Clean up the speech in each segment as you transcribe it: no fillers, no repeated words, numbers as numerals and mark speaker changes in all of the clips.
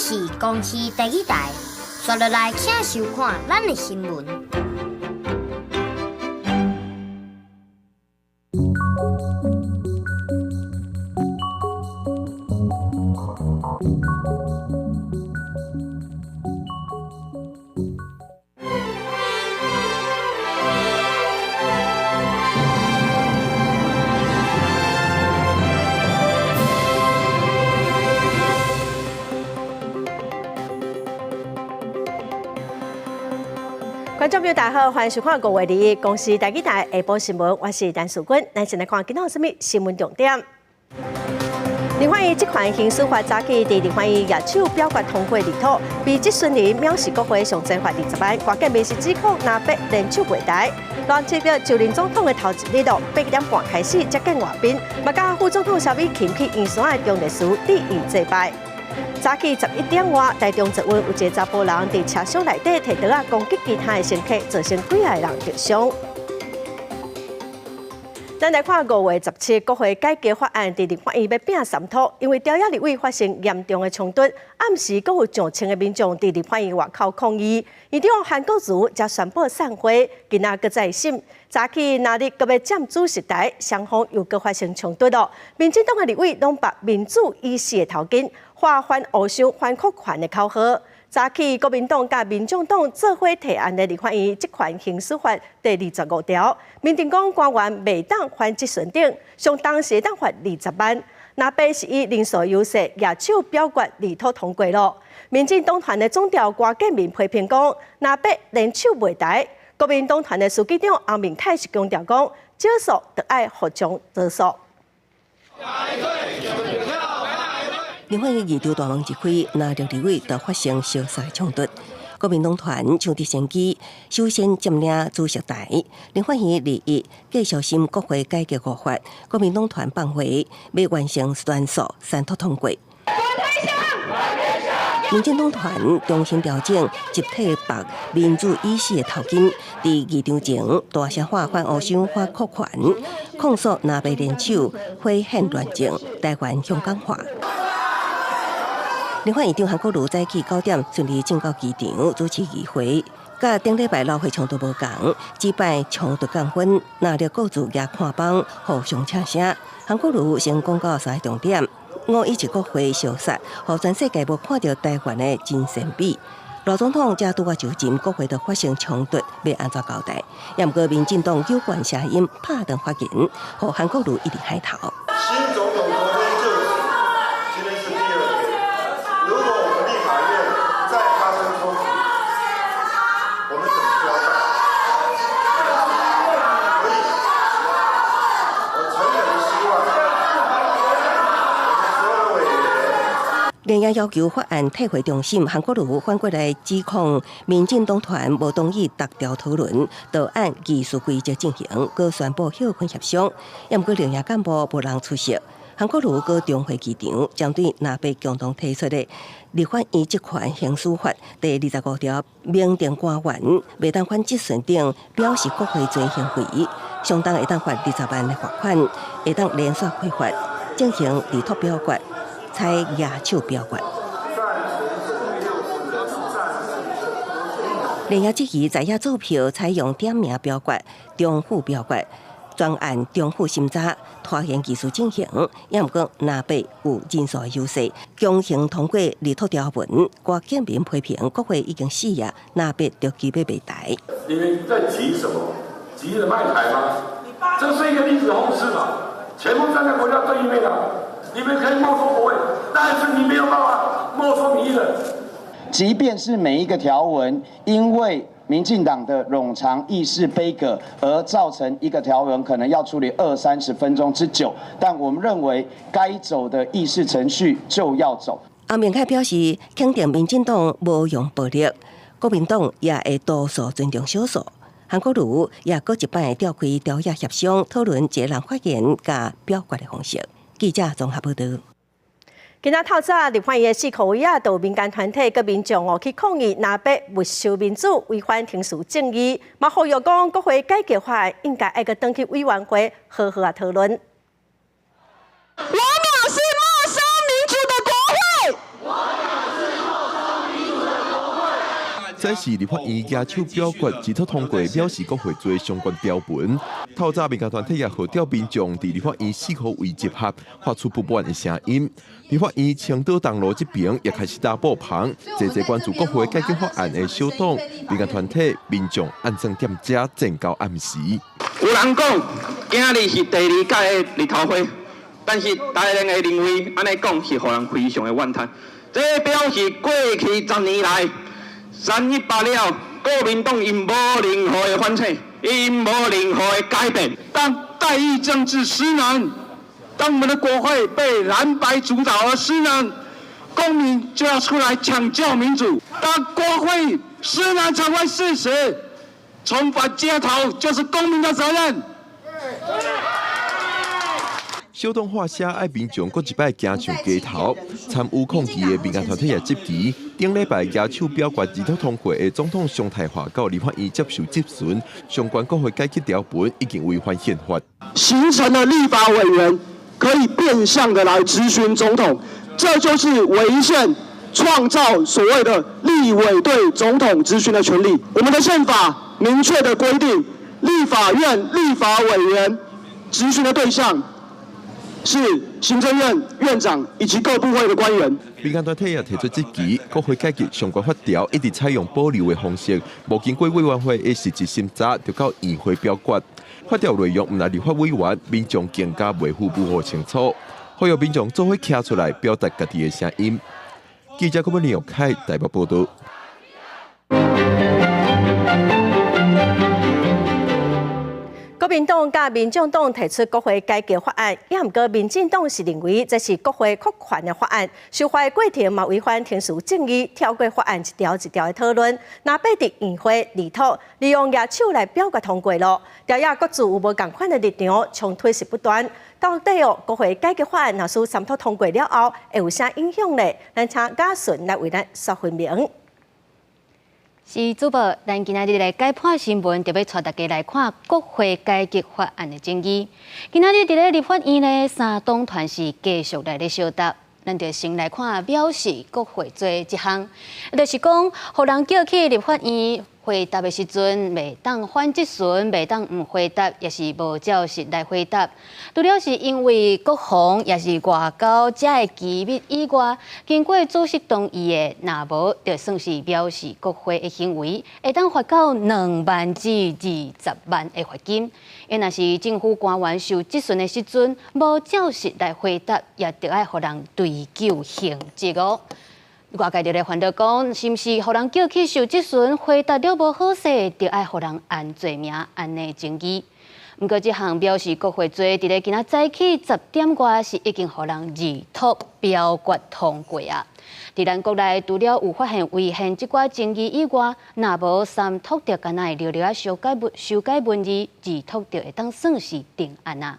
Speaker 1: 是公視台語台，刷落來請收看咱的新聞。
Speaker 2: 觀眾朋友大家好，歡迎收看五月21公視台語台下晡新聞，我是陳淑君。咱先來看今仔有啥物新聞重點。立法院職權行使法早起佇立法院舉手表決通過入土，被質詢人藐視國會上濟罰20萬，郭建明是指控藍白聯手袂台。賴清德就任總統的頭一日咯，8點半開始接見外賓，嘛佮副總統蕭美琴去圓山的中坜祠致意祭拜。早起11點外，台中捷運有一个查埔人佇車廂內底提刀仔攻擊其他的乘客，造成幾个人受傷。咱來看5月17國會改革法案佇立法院欲拚三塗，因為朝野立委發生嚴重的衝突，暗時閣有上千个民眾佇立法院外口抗議。院長韓國瑜才宣布散會，今仔閣再審。早起藍綠閣欲佔主席台，雙方又閣發生衝突囉。民進黨的立委攏縛民主已死的頭巾，喊反烏箱、反擴權的口號。早起國民黨佮民眾黨做伙提案的立法院職權行使法第25條，明定講官員袂當反質詢等，上重是會當罰20萬。藍白是以人數優勢舉手表決入土通過囉。民進黨團的總召郭建民批評講，藍白聯手袂台。國民黨團的書記長洪明凱是強調講，少數就愛服從多數。
Speaker 3: 立法院議場大門一開，藍綠立委就發生相似衝突。國民黨團上直升機，首先佔領主席台。立法院21繼續審國會改革五法，國民黨團放話，欲完成全數三讀通過。民進黨團重新調整，集體縛民主已死的頭巾，佇議場前大聲喊反烏箱、反擴權，控訴藍白聯手毀憲亂政，台灣香港化。立法院長韓國瑜早起9點順利進到議場主持議會，佮頂禮拜流會衝突無仝，這擺衝突降溫，藍綠各自舉看板互相赤聲。韓國瑜先講到三个重點：5·11國會燒殺，予全世界無看著台灣的真善美。賴總統才拄仔就任，國會就發生衝突，欲按怎交代？也毋過民進黨有關聲音拍斷發言，予韓國瑜一直害頭。
Speaker 4: 新總統昨天就職，今天是第二天。如果我們立法院再發生衝突，我們怎麼交代？所以，我誠懇的希望，我們所有的委員。
Speaker 3: 連夜要求法案退回重審，韓國瑜反過來指控民進黨團無同意逐條討論，就按議事規則進行，閣宣布歇睏協商。也毋過連夜幹部無人出席。韓國瑜閣重回議場，針對藍白共同提出的立法院職權行使法第25條，明定官員袂當反質詢等，表示國會罪行為，相當會當罰20萬的罰款，會當連續開罰，進行入土表決，採舉手表決。連夜質疑在野做票採用點名表決、重複表決。專案重複審查，拖延技術進行，也毋過藍白有人數優勢，強行通過入土條文。郭建民批評國會已經死啊，藍白著基欲袂台。
Speaker 5: 你們在急什麼？急著賣台嗎？這是一個歷史後事嘛，全部站在國家對立面啊！你們可以沒收國會，但是你沒有辦法沒收民意的。
Speaker 6: 即便是每一個條文，因為民進黨的冗長議事杯葛，而造成一個條文可能要處理二三十分鐘之久，但我們認為該走的議事程序就要走。
Speaker 3: 洪明凱表示，肯定民進黨無用暴力，國民黨也會多數尊重少數。韓國瑜也閣一擺召開朝野協商，討論一个人發言佮表決的方式。記者綜合報導。
Speaker 2: 今仔透早立法院的四箍位仔，就有民間團體佮民眾哦去抗議藍白沒收民主，違反程序正義，嘛呼籲講國會改革法案應該愛閣轉去委員會好好仔討論。
Speaker 7: 我藐視沒收民主的國會。這是立法院舉手表決，辭退通過藐視國會罪相關條文。透早民間團體也號召民眾佇立法院四號位集合，發出不滿的聲音。立法院青島東路這邊也開始搭布棚，濟濟關注國會改革法案的小黨、民間團體、民眾按算踮遮戰到暗時。
Speaker 8: 有人講今仔日是第二屆的日頭花，但是台聯會認為按呢講是予人非常的怨嘆。這表示過去10年來，318了，國民黨𪜶無任何的反省，𪜶無任何的改變。
Speaker 5: 當代議政治失能，當我們的國會被藍白主導而失能，公民就要出來搶救民主。當國會失能成為事實，重返街頭就是公民的責任。
Speaker 7: 小黨發聲愛民眾閣一擺行上街頭，參與抗議的民間團體也質疑，頂禮拜舉手表決辭退通過的總統常態化到立法院接受質詢，相關國會改革條文已經違反憲法，
Speaker 5: 形成了立法委員可以變相的來質詢總統，這就是違憲創造所謂的立委對總統質詢的權利。我們的憲法明確的規定，立法院立法委員質詢的對象是行政院院長以及各部會的官員。
Speaker 7: 民間團體也提出質疑，國會改革相關法條一直採用保留的方式，無經過委員會的實質審查，就到院會表決。法條內容毋但立法委員，民眾更加袂赴不好清楚，呼籲民眾做伙徛出來表達家己的聲音。記者郭文林凱台北報道。
Speaker 2: 國民黨佮民眾黨提出國會改革法案，也毋過民進黨是認為這是國會擴權的法案，修法過程嘛違反程序正義，跳過法案一條一條的討論，若欲佇院會裡頭利用舉手來表決通過囉。朝野各自有無仝款的立場，衝突是不斷。到底哦，國會改革法案若是三讀通過了後，會有啥影響呢？咱請嘉順來為咱說明。
Speaker 9: 是主播，咱今仔日來解破新聞，就欲帶大家來看國會改革法案的爭議。今仔日佇咧立法院呢，三黨團是繼續來咧相鬥。咱就先來看藐視國會罪這項，就是講，予人叫去立法院回答的時陣，袂當反質詢，袂當毋回答，抑是無照實來回答。除了是因為國防，抑是外交遮的機密以外，經過主席同意的，若無就算是藐視國會的行為，會當罰到2萬至20萬的罰金。若是政府官員受質詢的時陣，無照實來回答，也著愛予人追究刑責哦。外界就咧煩惱講，是毋是予人叫去受質詢，回答了無好勢，就愛予人按罪名按呢爭議。毋過這項藐視國會罪，佇咧今仔早起10點外是已經予人二讀表決通過啊。佇咱國內，除了有發現違憲這寡爭議以外，若無三讀就敢若會寥寥仔修改文字，二讀就會當算是定案啊。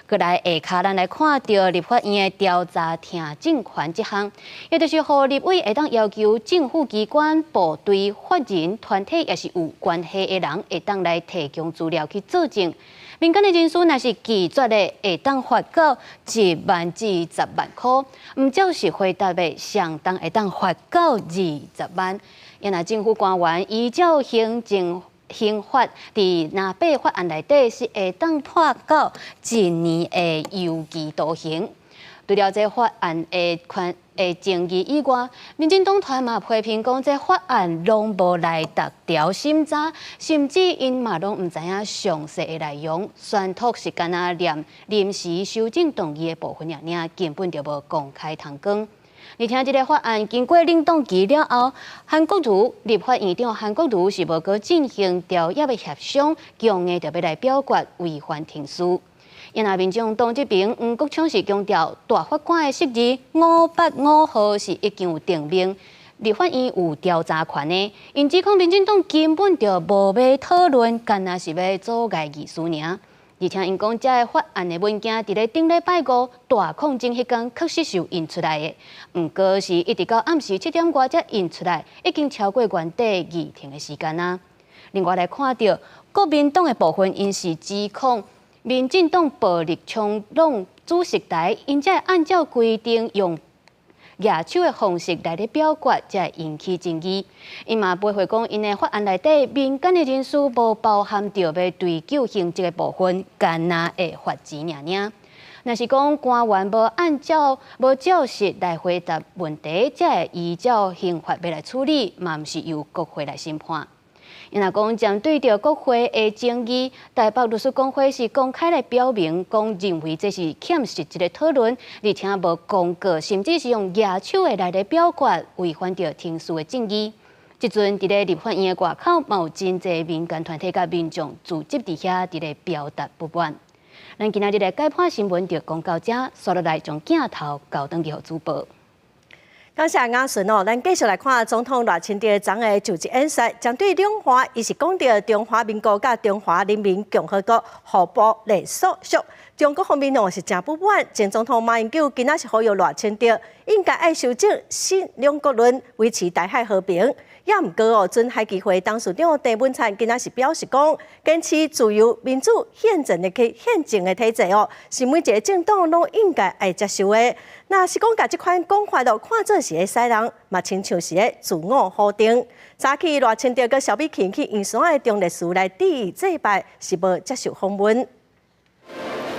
Speaker 9: 閣來下跤，咱來看著立法院的調查聽證權這項，也就是予立委會當要求政府機關、部隊、法人、團體，抑是有關係的人，會當來提供資料去作證。民間的人士若是拒絕的，會當罰到1萬至10萬箍；毋照實回答的，相當會當罰到20萬。若政府官員依照行政刑法佇若八法案內底是會當判到1年的有期徒刑。除了這法案的權的爭議以外，民進黨團嘛批評講，這法案攏無來逐條審查，甚至𪜶嘛攏毋知影詳細的內容，宣讀是干焦念臨時修正動議的部分爾爾，根本就無公開通光。而且這个法案經過冷凍期了後，韓國瑜立法院長韓國瑜是無閣進行朝野的協商，強硬著欲來表決違反程序。若民眾黨這邊黃國昌是強調，大法官的釋字585號是已經有定明，立法院有調查權的，𪜶指控民進黨根本就無欲討論，干焦是欲阻礙議事爾。而且𪜶講，這个法案的文件佇咧頂禮拜五大抗爭彼工確實是有印出來的，毋過是一直到暗時7點外才印出來，已經超過原底議程的時間啊。另外來看著國民黨的部分，𪜶是指控民進黨暴力衝挵主席台，𪜶才會按照規定用舉手的方式來咧表決，才會引起爭議。伊嘛回回講，𪜶的法案內底民間的人士無包含著欲追究刑責的部分，干焦會罰錢爾爾。若是講官員無按照無照實來回答問題，才會依照刑法欲來處理，嘛毋是由國會來審判。伊若講針對著國會的爭議，台北律師公會是公開來表明，講認為這是欠實質的討論，而且無公告，甚至是用舉手的來咧表決，違反著程序的正義。這陣佇咧立法院的外口，嘛有真濟民間團體佮民眾聚集佇遐，佇咧表達不滿。咱今仔日的解盤新聞就講到這，紲落來將鏡頭交轉去予主播。
Speaker 2: 感謝雅順哦，咱繼續來看總統賴清德昨昏就職演說，針對兩岸，伊是講著中華民國佮中華人民共和國互無隸屬屬。中國方面哦是誠不滿，前總統馬英九今仔是呼籲賴清德應該愛修正新兩國論，維持台海和平。也毋過哦，準海基會董事長鄭文燦今仔是表示講，堅持自由民主憲政的憲政的體制哦，是每一个政黨攏應該愛接受的。若是講共這款講法都看做是咧使人，嘛親像是咧自我否定。早起賴清德佮蕭美琴去圓山的忠烈祠來致祭拜，是無接受訪問。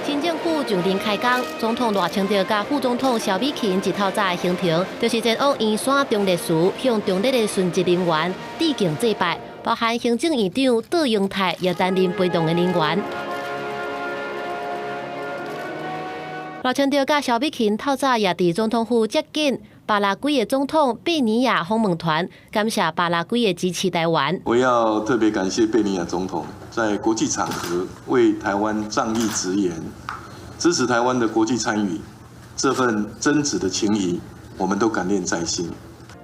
Speaker 10: 新政府就任開工，總統賴清德佮副總統蕭美琴一透早的行程，就是前往圓山忠烈祠向忠烈的殉職人員致敬祭拜，包含行政院長卓榮泰也擔任陪同的人員。賴清德佮蕭美琴透早也佇總統府接見巴拉圭的總統貝尼亞訪問團，感謝巴拉圭的支持台灣。
Speaker 11: 我要特別感謝貝尼亞總統在國際場合為台灣仗義執言，支持台灣的國際參與，這份真摯的情誼，我們都感念在心。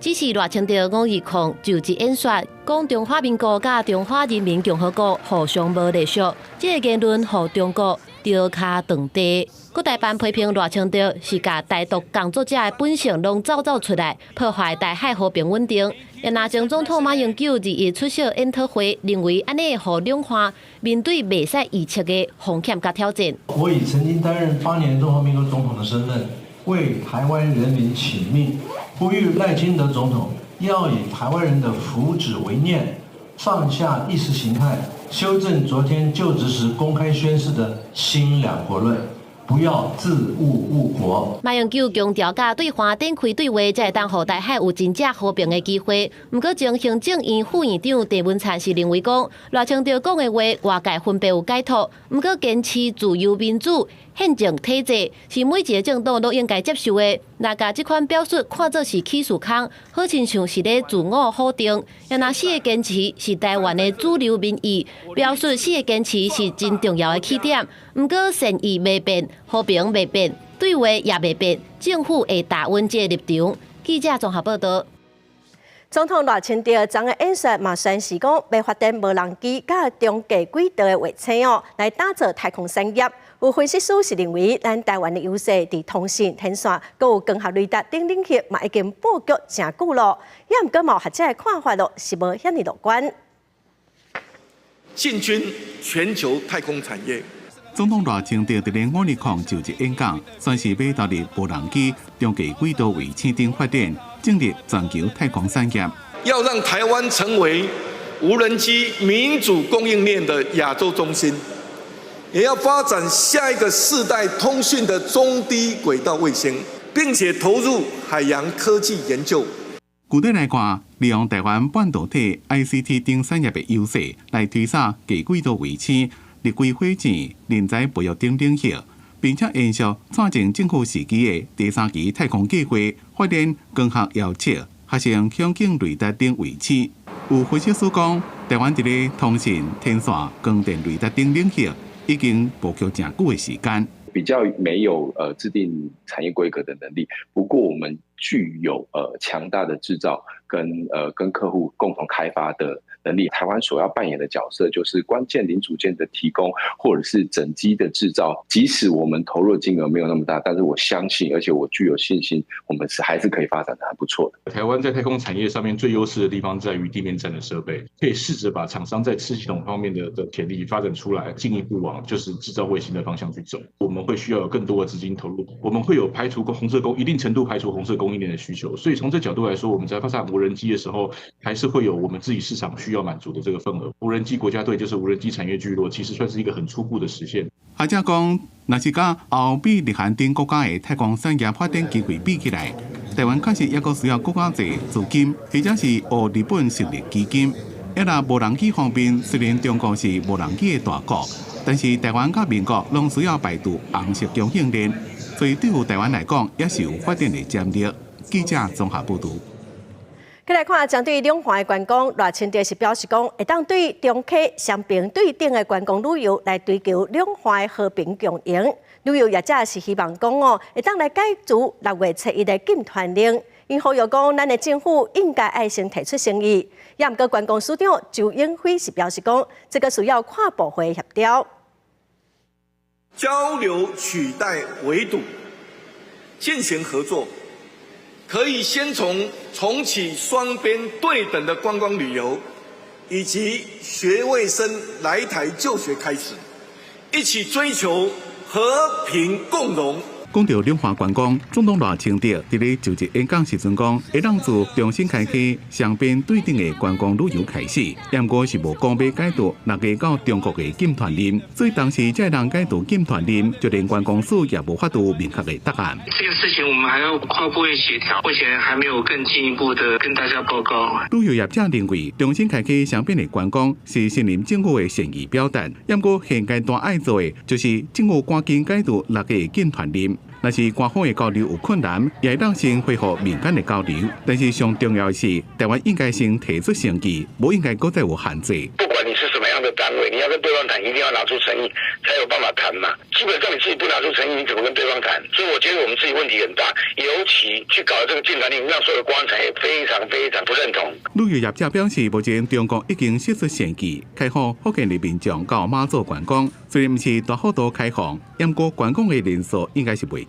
Speaker 10: 只是賴清德520就職演說，講中華民國佮中華人民共和國互相無隸屬，這个言論予中國著跤斷地。國台辦批評賴清德是共台獨工作者的本性攏走走出來，破壞台海和平穩定。也前總統馬英九21出席研討會，認為按呢會予兩岸面對袂使預測的風險佮挑戰。
Speaker 12: 我以曾經擔任8年中華民國總統的身份，為台灣人民請命，呼籲賴清德總統要以台灣人的福祉為念，放下意識形態，修正昨天就職時公開宣示的新兩國論。不要自誤誤國。
Speaker 10: 馬英九強調，佮對岸展開對話，才會當予台海有真正和平的機會。毋過，前行政院副院長鄭文燦是認為講，賴清德講的話，外界分別有解讀。毋過，堅持自由民主憲政體制，是每一个政黨攏應該接受的。若共這款表述看做是起訴空，好親像是咧自我否定。也若四个堅持是台灣的主流民意，表述四个堅持是真重要的起點。毋過善意袂變，和平袂變，對話也袂變，政府會打穩這个立場。記者綜合報道。
Speaker 2: 總統賴清德昨昏演說嘛宣示講，欲發展無人機佮中低軌道的衛星哦，來打造太空產業。有分析師是認為，咱台灣的優勢佇通信、天線、閣有光學雷達等領域嘛已經布局誠久咯。也毋過嘛有學者的看法咯，是無遐爾樂觀。
Speaker 5: 進軍全球太空產業。
Speaker 13: 總統賴清德佇咧520就職演講，宣示欲投入無人機、中低軌道衛星等發展，進入全球太空產業。
Speaker 5: 要讓台灣成為無人機民主供應鏈的亞洲中心，也要發展下一個世代通訊的中低軌道衛星，並且投入海洋科技研究。
Speaker 13: 具體來看，利用台灣半導體、ICT 等產業的優勢，來推捒低軌道衛星、日規火箭、人才培育等領域，並且延續蔡前政府時期的第三期太空計劃，發展光學遙測、合成孔徑雷達等衛星。有分析師講，台灣佇咧通信、天線、光電雷達等領域已經布局誠久的時間。
Speaker 14: 比較沒有制定產業規格的能力，不過我們具有強大的製造跟客戶共同開發的能力。台灣所要扮演的角色就是關鍵零組件的提供，或者是整機的製造。即使我們投入的金額沒有那麼大，但是我相信，而且我具有信心，我們是還是可以發展得還不錯的。
Speaker 15: 台灣在太空產業上面最優勢的地方在於地面站的設備，可以試着把廠商在次系統方面的潛力發展出來，進一步往就是製造衛星的方向去走。我們會需要有更多的資金投入，我們會有排除紅色供一定程度排除紅色供應鏈的需求。所以從這角度來說，我們在發展無人機的時候，還是會有我們自己市場需要滿足的這個份額。無人機國家隊就是無人機產業聚落，其實算是一個很初步的實現。
Speaker 13: 學者講，若是佮歐美、日韓等國家的太空產業發展機會比起來，台灣確實猶閣需要閣較濟資金，或者是學日本設立基金。抑若無人機方面，雖然中國是無人機的大國，但是台灣佮美國攏需要排除紅色供應鏈，所以對於台灣來講，也是有發展的潛力。記者綜合報導。
Speaker 2: 再來看，針對兩岸的觀光，賴清德是表示講，會當對中客雙平對等的觀光旅遊來追求兩岸和平共贏。旅遊業者是希望講哦，會當來解除6月7日的禁團令。𪜶呼籲講，咱的政府應該愛先提出誠意。也毋過觀光署長周永輝是表示講，這個需要跨部會協調。
Speaker 16: 交流取代圍堵，進行合作。可以先從重啟雙邊對等的觀光旅遊，以及學位生來台就學開始，一起追求和平共榮。
Speaker 13: 講到兩岸觀光，總統賴清德佇咧就職演講時陣講，會當自重新開啟雙邊對等的觀光旅遊開始，毋過是無講欲解除六月到中國的禁團令，所以當時才會當解除禁團令，就連觀光署也無法度明確的答案。
Speaker 17: 這個事情我們還要跨部會協調，目前還沒有更進一步的跟大家報告。
Speaker 13: 旅遊業者認為，重新開啟雙邊的觀光是新任政府的善意表達，毋過現階段愛做的就是政府趕緊解除六月禁團令。若是官方的交流有困難，也會當先恢復民間的交流。但是上重要的是，台灣應該先提出誠意，無應該閣再有限制。
Speaker 18: 不管你是什麼樣的單位，你要跟對方談，一定要拿出誠意，才有辦法談嘛。基本上你自己不拿出誠意，你怎麼跟對方談？所以我覺得我們自己問題很大，尤其去搞這個禁團令，讓所有的觀光產業非常非常不認同。
Speaker 13: 旅遊業者表示，目前中國已經釋出善意，開放福建的民眾到馬祖觀光，雖然毋是大幅度開放，毋過觀光的人數應該是袂少。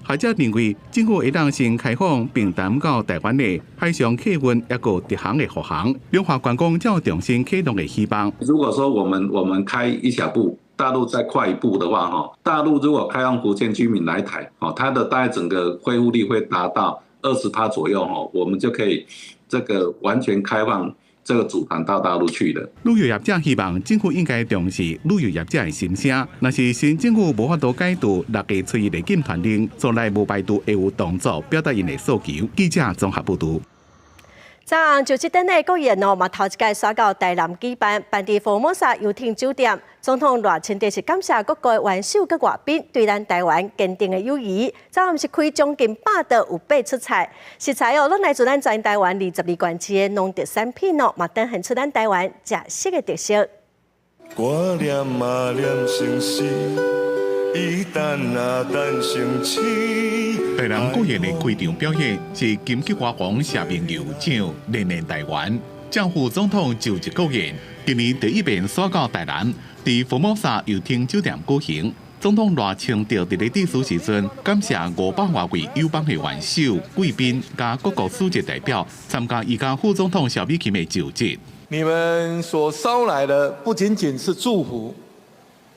Speaker 13: 學者認為，政府會當先開放平潭到台灣的海上客運，抑閣直航的復航，兩岸觀光才有重新啟動的希望。
Speaker 19: 如果說我們開一小步，大陸再快一步的話，哈，大陸如果開放福建居民來台，哦，它的大概整個恢復率會達到20%左右，哈，我們就可以這個完全開放這個組團到大陸去了。
Speaker 13: 旅遊業者希望政府應該重視旅遊業者的心聲。若是新政府無法度解除6月7日的禁團令，將來無排除會有動作表達𪜶的訴求。記者綜合報導。
Speaker 2: 昨昏就職典禮國宴哦，嘛頭一擺徙到台南舉辦，辦佇福爾摩沙遊艇酒店。總統賴清德是感謝各國元首佮外賓對咱台灣堅定的友誼。昨昏是開將近100道有8出菜，食材哦，攏來自咱全台灣22縣市的農特產品哦，嘛展現出咱台灣食食的特色。
Speaker 20: 掛念啊念生死，伊等啊等成痴。
Speaker 13: 台南國宴的開場表演是金曲歌王謝明佑唱《戀戀台灣》，正副總統就職國宴，今年第一遍徙到台南，佇福摩薩遊艇酒店舉行。總統賴清德佇咧致辭時陣，感謝500外位友邦的元首、貴賓佮各國使節代表參加伊佮副總統蕭美琴的就職。
Speaker 16: 你們所捎來的不僅僅是祝福，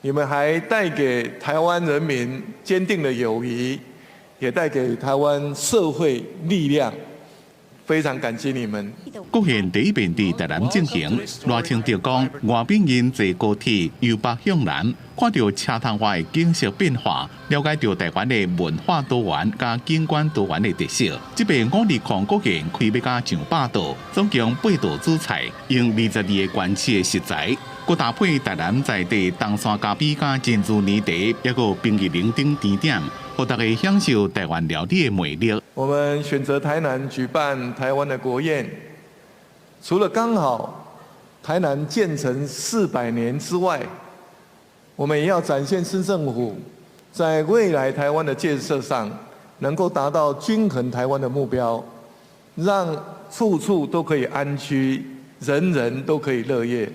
Speaker 16: 你們還帶給台灣人民堅定的友誼，也帶給台灣社會力量。非常感激你們。
Speaker 13: 國宴第一遍佇台南進行，賴清德講，外賓𪜶坐高鐵由北向南，看著車窗外景色變化，了解著台灣的文化多元佮景觀多元的特色。這擺520國宴開欲甲上百道，總共八道主菜，用22個縣市的食材，閣搭配台南在地冬山咖啡佮珍珠奶茶，抑閣冰淇淋等甜點，予大家享受台灣料理的魅力。
Speaker 16: 我們選擇台南舉辦台灣的國宴，除了剛好台南建成400年之外，我們也要展現新政府在未來台灣的建設上，能夠達到均衡台灣的目標，讓處處都可以安居，人人都可以樂業。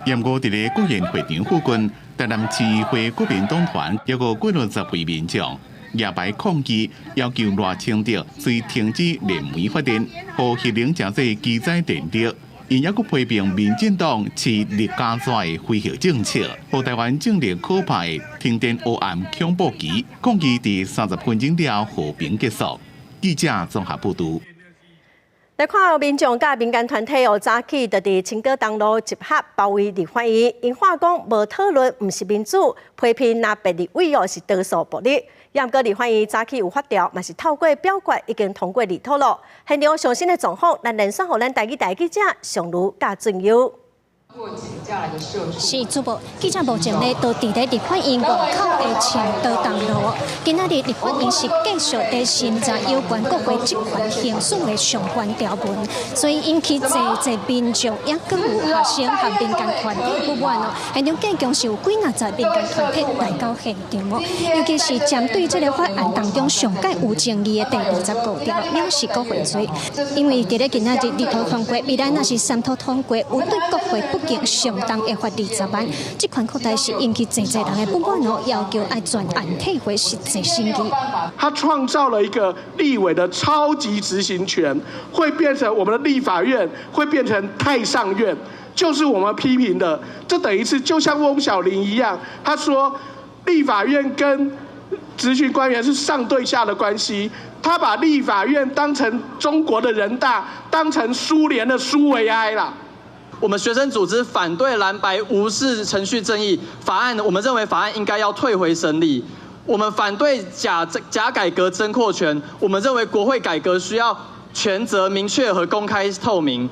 Speaker 13: 毋過，佇咧國宴會場附近，台南市議會國民黨團抑閣幾落十位民眾舉牌抗議，要求賴清德隨停止燃煤發電，予核能誠濟機載電力。𪜶抑閣批評民進黨飼綠加紙的非核政策，予台灣政治可怕的停電黑暗恐怖期。抗議佇30分鐘了後和平結束。記者綜合報導。
Speaker 2: 來看民眾佮民間團體哦，早起就佇青果東路集合包圍立法院，𪜶喊講無討論毋是民主，批評藍白立委哦是多數暴力。毋過立法院早起有發條，嘛是透過表決已經通過立討咯。現場上新的狀況，咱連線予咱台語台記者上如佮俊優。
Speaker 21: 是主播記者目前咧，都佇咧立法院外口的青島東路。今仔日立法院是繼續佇審查有關國會職權行使的相關條文，所以引起濟濟民眾，也閣有學生和民間團體不滿哦。現場總共是有幾若十民間團體來到現場哦，尤其是針對這個法案當中上蓋有爭議的第25條，藐視國會罪。因為佇咧今仔日二讀通過，未來若是三讀通過，有對國會不敬相當會罰20萬，這款擴大是引起濟濟人的不滿哦，要求愛全案退回實際審議。
Speaker 22: 他創造了一個立委的超級執行權，會變成我們的立法院會變成太上院，就是我們批評的。這等於是就像翁曉玲一樣，他說立法院跟質詢官員是上對下的關係，他把立法院當成中國的人大，當成蘇聯的蘇維埃啦。
Speaker 23: 我們學生組織反對藍白無視程序正義法案，我們認為法案應該要退回審理。我們反對假假改革真擴權，我們認為國會改革需要權責明確和公開透明。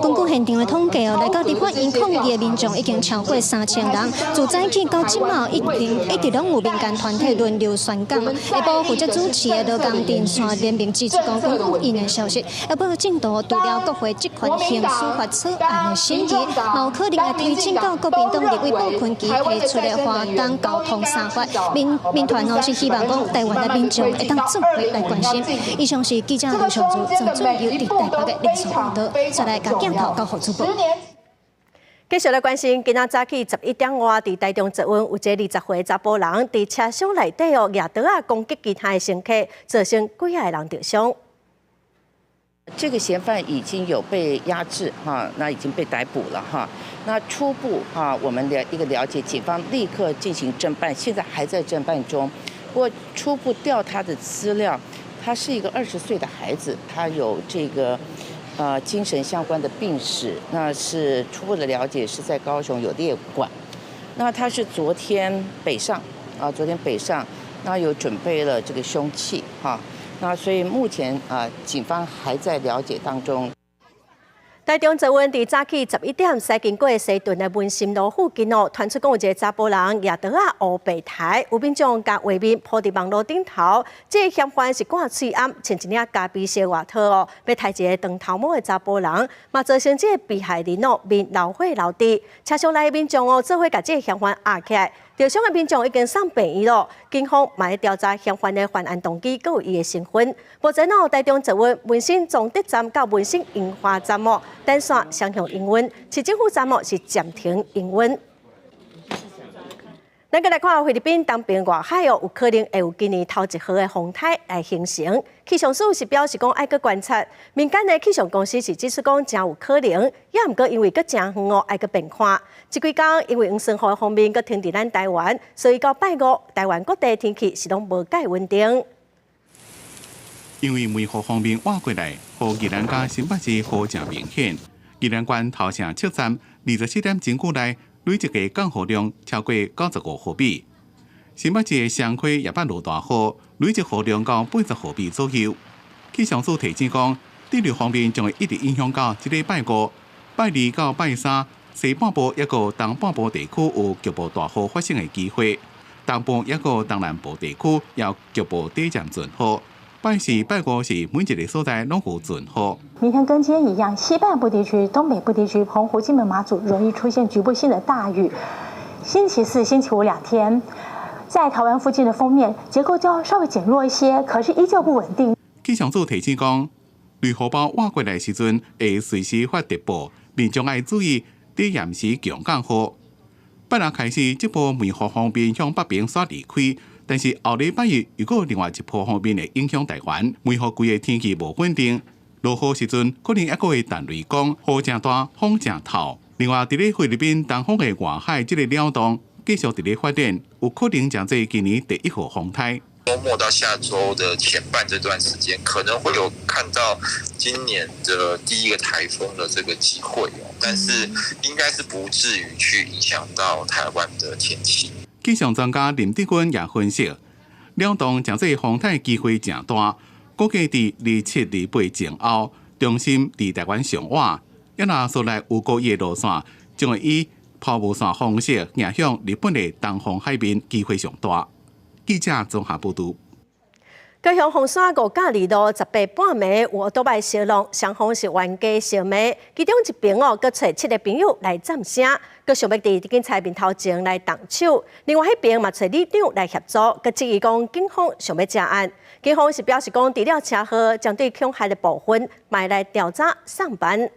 Speaker 21: 根據現場的統計哦，來到立法院抗議的民眾已經超過3000人。自早起到這馬，一定一直攏有民間團體輪流宣講。下晡負責主持的勞工陣線聯盟指出講，根據𪜶的消息，下晡進度除了國會職權行使法草案的審議，嘛有可能會推進到國民黨立委傅崐萁提出的華東交通三法。民民團哦是希望講台灣的民眾會當做伙來關心。以上是記者劉尚如、鄭俊友佇台北的連續報導。再來共鏡頭交予主播。
Speaker 2: 繼續來關心，今仔早起11點外，佇台中捷運有一个20歲查埔人佇車廂內底哦，舉刀仔攻擊其他的乘客，造成幾仔个人著傷。
Speaker 24: 這個嫌犯已經有被押制哈，那已經被逮捕了哈。那初步啊，我們的一個了解，警方立刻進行偵辦，現在還在偵辦中。不過初步調他的資料，他是一個20歲的孩子，他有這個精神相關的病史，那是初步的了解是在高雄有列管。那他是昨天北上啊，昨天北上，那有準備了這個兇器哈。那所以目前啊，警方還在了解當中。
Speaker 2: 台中捷運佇早起11點，駛經過西屯的文心路附近哦，傳出講有一个查埔人舉刀仔烏白刣，有民眾共畫面鋪佇網路頂頭。這个嫌犯是掛喙罨，穿一領咖啡色外套哦，欲刣一个長頭毛的查埔人，嘛造成這个被害人哦面流血流滴。車廂內的民眾哦，做伙共這个嫌犯壓起來。受傷的民眾已經送病院咯，警方嘛咧調查嫌犯的犯案動機，閣有伊的身份。目前哦，台中捷運文心崇德站到文心櫻花站哦，單線雙向營運，市政府站哦是暫停營運。咱閣來看菲律賓東邊外海哦，有可能會有今年頭一號的風颱來形成。氣象署是表示講愛閣觀察，民間的氣象公司是指出講誠有可能，也毋過因為閣誠遠哦，愛閣變看。這幾工因為黃酸雨的鋒面閣停佇咱台灣，所以到拜五台灣各地天氣是攏無蓋穩定。
Speaker 13: 因為梅雨鋒面倚過來，予宜蘭佮新北市雨誠明顯。宜蘭縣頭城七站24點鐘久內累積的降雨量超過95毫米。新北市的雙溪也捌落大雨，累積雨量到80毫米左右。氣象署提醒講，對流鋒面將會一直影響到這禮拜五、拜二到拜三，西半部抑閣東半部地區有局部大雨發生的機會，東部抑閣東南部地區也有局部短暫陣雨。拜四、拜五是每一个所在攏有陣雨。
Speaker 25: 明天跟今天一樣，西半部地區、東北部地區、澎湖、金門、馬祖容易出現局部性的大雨。星期四、星期五兩天，在台灣附近的鋒面結構就要稍微減弱一些，可是依舊不穩定。
Speaker 13: 氣象署提醒講，雷雨包倚過來時陣會隨時發特報，民眾愛注意佇嚴時強降雨。拜六開始，這波梅雨鋒面向北邊煞離開，但是後禮拜一又閣另外一波鋒面會影響台灣，梅雨季的天氣無穩定，落雨時陣可能猶閣會彈雷公，雨誠大，風誠透。另外，佇咧菲律賓東方的外海這个鳥洞繼續佇咧發展，有可能成做今年第一號風颱。
Speaker 1: 週末到下週的前半這段時間，可能會有看到今年的第一個颱風的這個機會，但是應該是不至於去影響到台灣的天氣。
Speaker 13: 氣象專家林德軍也分析，鳥洞成做風颱機會誠大，估計佇27、28前後，中心佇台灣上倚，抑若說來有過伊的路線，將會以拋物線方式影響日本的東方海面，機會上大。記者綜合報導。
Speaker 2: 高雄鳳山五甲二路18半暝有歐多擺相撞，雙方是冤家相罵，其中一邊哦，閣揣七个朋友來佔聲，閣想欲佇警察面頭前來動手，另外彼邊嘛揣里長來協助，閣質疑講警方想欲遮案，警方是表示講除了車禍，針對恐嚇的部分，嘛來調查送辦。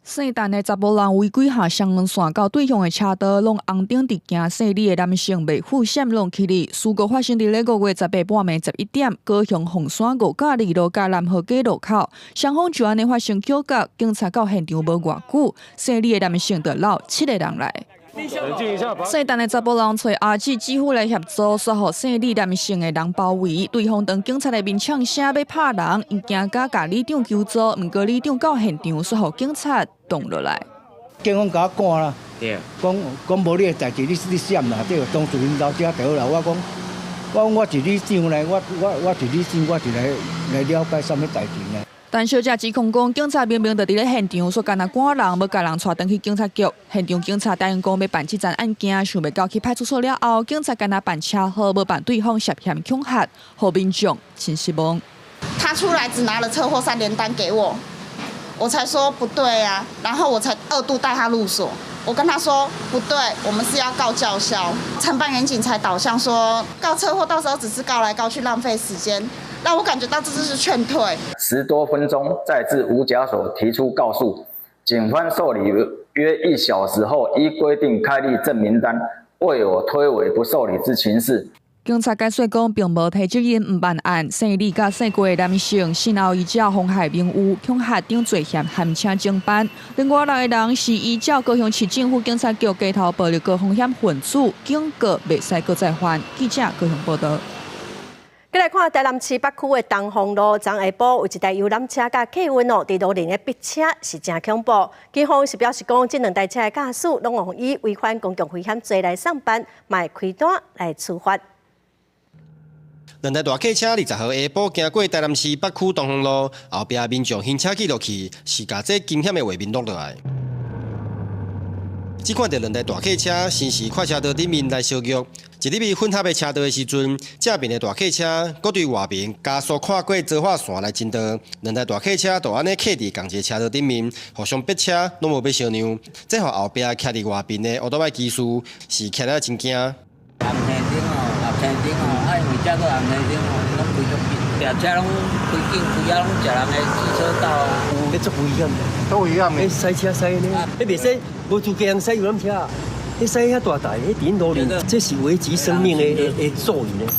Speaker 3: 姓陳的查埔人違規下雙黃線到對向的車道，攏紅燈直行，姓李的男性袂付閃攏起哩。事故發生佇咧5月18半暝11點，高雄鳳山五甲二路佮南河街路口，雙方就按呢發生口角，警察到現場無偌久，姓李的男性就摟七個人來。姓陳的查埔人揣阿姊姊夫來協助，煞予姓李男性的人包圍，對方當警察的面嗆聲欲拍人，𪜶驚甲共里長求助，毋過里長到現場，煞予警察擋落來。
Speaker 4: 警方共我趕啦，講講無你的代誌，你你閃啦，對，當事人到遮就好啦。我講，我講我是里長呢，我我我是里長，我是來來了解啥物代誌呢。
Speaker 3: 陳小姐指控講，警察明明就佇咧現場，煞干焦趕人，欲共人帶轉去警察局。現場警察答應講欲辦這樁案件，想袂到去派出所了後，警察干焦辦車禍，無辦對方涉嫌恐嚇，予民眾真失望。
Speaker 6: 他出來只拿了車禍三聯單給我，我才說不對啊，然後我才二度帶他入所。我跟他說不對，我們是要告叫囂。承辦員警才導向說告車禍，到時候只是告來告去，浪費時間。讓我感覺到這就是勸退。
Speaker 8: 10多分鐘再至五甲所提出告訴，警方受理約一小時後，依規定開立證明單，未有推諉不受理之情事。
Speaker 3: 警察解釋講，並無提責任毋辦案。姓李佮姓郭的男性，先後依照妨害名譽、恐嚇等罪嫌，函請偵辦。另外六个人是依照高雄市政府警察局街頭暴力高風險分子，警告袂使閣再犯。記者高雄報導。
Speaker 2: 閣來看台南市北區的東風路，昨下晡有一台遊覽車佮客運哦，佇路面的逼車是誠恐怖。警方是表示講，這兩台車的駕駛攏予以違反公共危險罪來送辦，嘛會開單來處罰。
Speaker 26: 兩台大客車20號下晡經過台南市北區東風路，後壁民眾行車記錄器是共這驚險的畫面錄落來。只看著兩台大客車先是跨車道頂面來相約，一入去混合的車道的時陣，正面的大客車閣對外面加速跨過澤化線來進道，兩台大客車就按呢卡佇仝一个車道頂面，互相逼車攏無欲相讓，這予後壁徛佇外面的歐多擺機師是徛了真驚。
Speaker 27: 紅燈哦，綠燈哦，啊因為這閣紅燈哦，攏開足緊，掠車攏開緊開啊，攏食人的機車道啊，
Speaker 28: 彼足危險，
Speaker 27: 都危險
Speaker 28: 的。彼駛車駛呢，彼袂使無資格通駛遊覽車，彼駛遐大台，彼佇路面，這是危及生命的的的作為呢。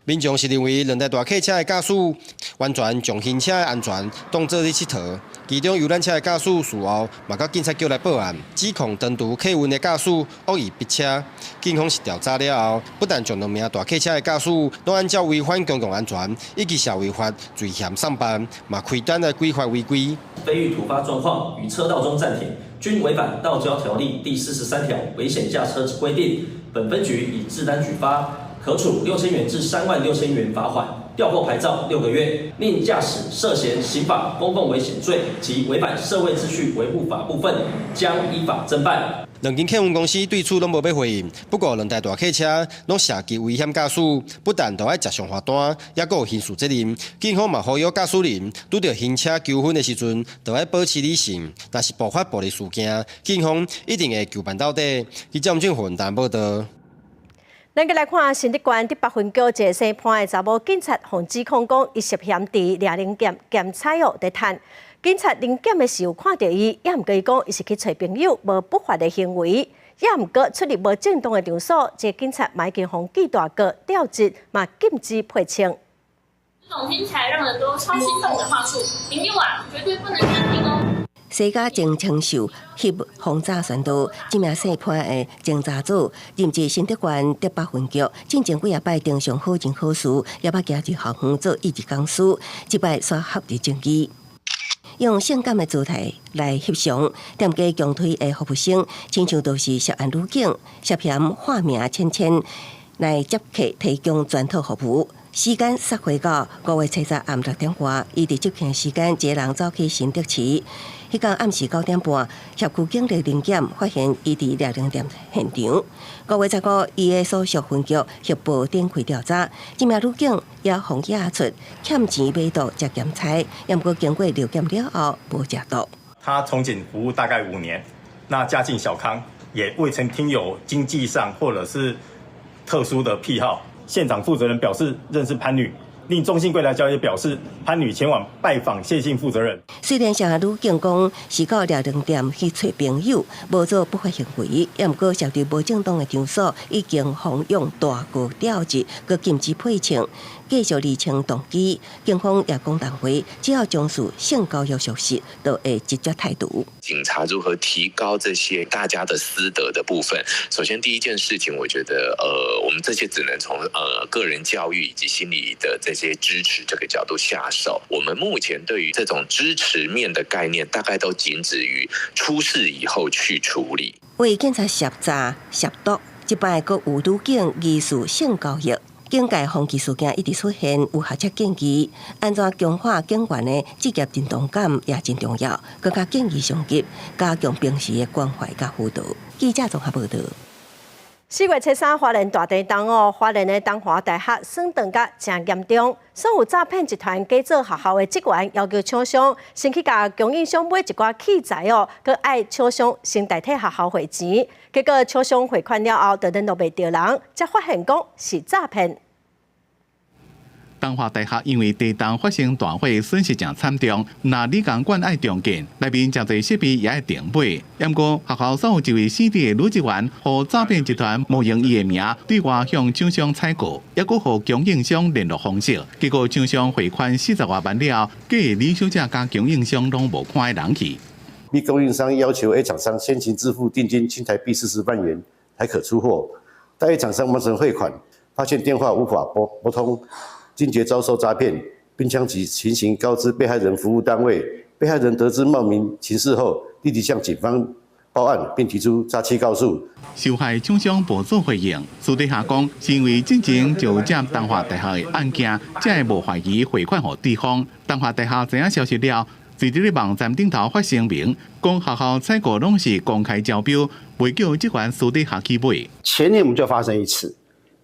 Speaker 26: 民眾是認為兩台大客車的駕駛完全將行車的安全當做咧𨑨迌，其中遊覽車的駕駛事後嘛到警察局來報案，指控長途客運的駕駛惡意逼車。警方是調查了後，不但將兩名大客車的駕駛攏按照違反公共安全以及社會法罪嫌送辦，嘛開單來規範違規。
Speaker 29: 非遇突發狀況於車道中暫停，均違反道交條例第43條危險駕車之規定。本分局已制單舉發。可處6000元至3萬6000元罰款，吊扣牌照6個月。另駕駛涉嫌刑法公共危險罪及違反社會秩序維護法部分，將依法偵辦。
Speaker 26: 兩間客運公司對此攏無欲回應。不過兩台大客車攏涉及危險駕駛，不但著愛食上罰單，猶閣有刑事責任。警方嘛呼籲駕駛人拄著行車糾紛的時陣，著愛保持理性。若是爆發暴力事件，警方一定會究辦到底。記者吳俊宏台報導。
Speaker 2: 咱閣來看新竹縣竹北分局一个姓潘的查某警察，予指控講，伊涉嫌佇掠人店兼差哦佇趁。警察臨檢的時候看著伊，也毋過伊講伊是去揣朋友，無不法的行為，也毋過出入無正當的場所，這個警察嘛已經予記大過調職，嘛禁止配槍。
Speaker 5: 這種聽起來讓人都超心動的話術，朋友啊，絕對不能相信哦。
Speaker 7: 西家前清秀翕防詐宣導，這名姓潘的偵查組任職新竹縣竹北分局，進前幾仔擺登上好人好事，也捌行入校園做義日講師，這擺煞合入證據，用性感的姿態來翕相，店家強推的服務生，親像都是涉案女警，涉嫌化名芊芊來接客提供全套服務。時間殺回到5月70暗6點外，伊佇接客時間，一个人走去新竹市。彼工暗時9點半，協區警力臨檢，發現伊佇掠人店現場。5月15，伊的所屬分局協報展開調查，這名女警也予驗出欠錢買毒食鹹菜，毋過經過尿檢了後無食毒。
Speaker 9: 他從警服務大概5年，那家境小康，也未曾聽有經濟上或者是特殊的癖好。現場負責人表示認識潘女，另中信櫃檯小姐表示潘女前往拜訪謝姓負責人。
Speaker 7: 雖然涉案女警講是到掠人店去揣朋友，無做不法行為，也毋過涉入無正當的場所，已經予用大過調職，閣禁止配槍，繼續釐清動機。警方也講重話，只要將事性交易屬實，就會直接態度。
Speaker 10: 警察如何提高這些大家的私德的部分？首先第一件事情，我覺得，我們這些只能從個人教育以及心理的這些支持這個角度下手。我們目前對於這種支持面的概念，大概都僅止於出事以後去處理。
Speaker 7: 為警察涉詐涉毒，這擺閣有女警疑似性交易。警界風紀事件一直出現，有學者建議，按怎強化警員的職業認同感也真重要，閣較建議上級加強平時的關懷佮輔導。記者綜合報導。
Speaker 2: 4月73花蓮大地震哦，花蓮的東華大學損斷甲誠嚴重，所有詐騙集團假做學校的職員，要求廠商先去共供應商買一寡器材哦，閣愛廠商先代替學校匯錢，結果廠商匯款了後，就聯絡袂著人，才發現講是詐騙。
Speaker 13: 東華大學因為地震發生大火，損失誠慘重。若理工館愛重建，內面誠濟設備也愛重買。毋過學校所有一位姓李的女職員，予詐騙集團冒用伊的名，對外向廠商採購，抑閣予供應商聯絡方式。結果廠商匯款40外萬了後，假的李小姐佮供應商攏無看彼人去。
Speaker 11: B 供應商要求 A 廠商先行支付定金新台幣40萬元，才可出貨。待 A 廠商完成匯款，發現電話無法撥通。驚覺遭受詐騙，並將其情形告知被害人服務單位。被害人得知冒名情事後，立即向警方報案，並提出詐欺告訴。
Speaker 13: 受害廠商無做回應，私底下講是因為進前就接東華大學的案件，才會無懷疑匯款予對方。東華大學知影消息了，隨佇咧網站頂頭發聲明，講學校採購攏是公開招標，袂叫職員私底下去買。
Speaker 12: 前年我們就發生一次，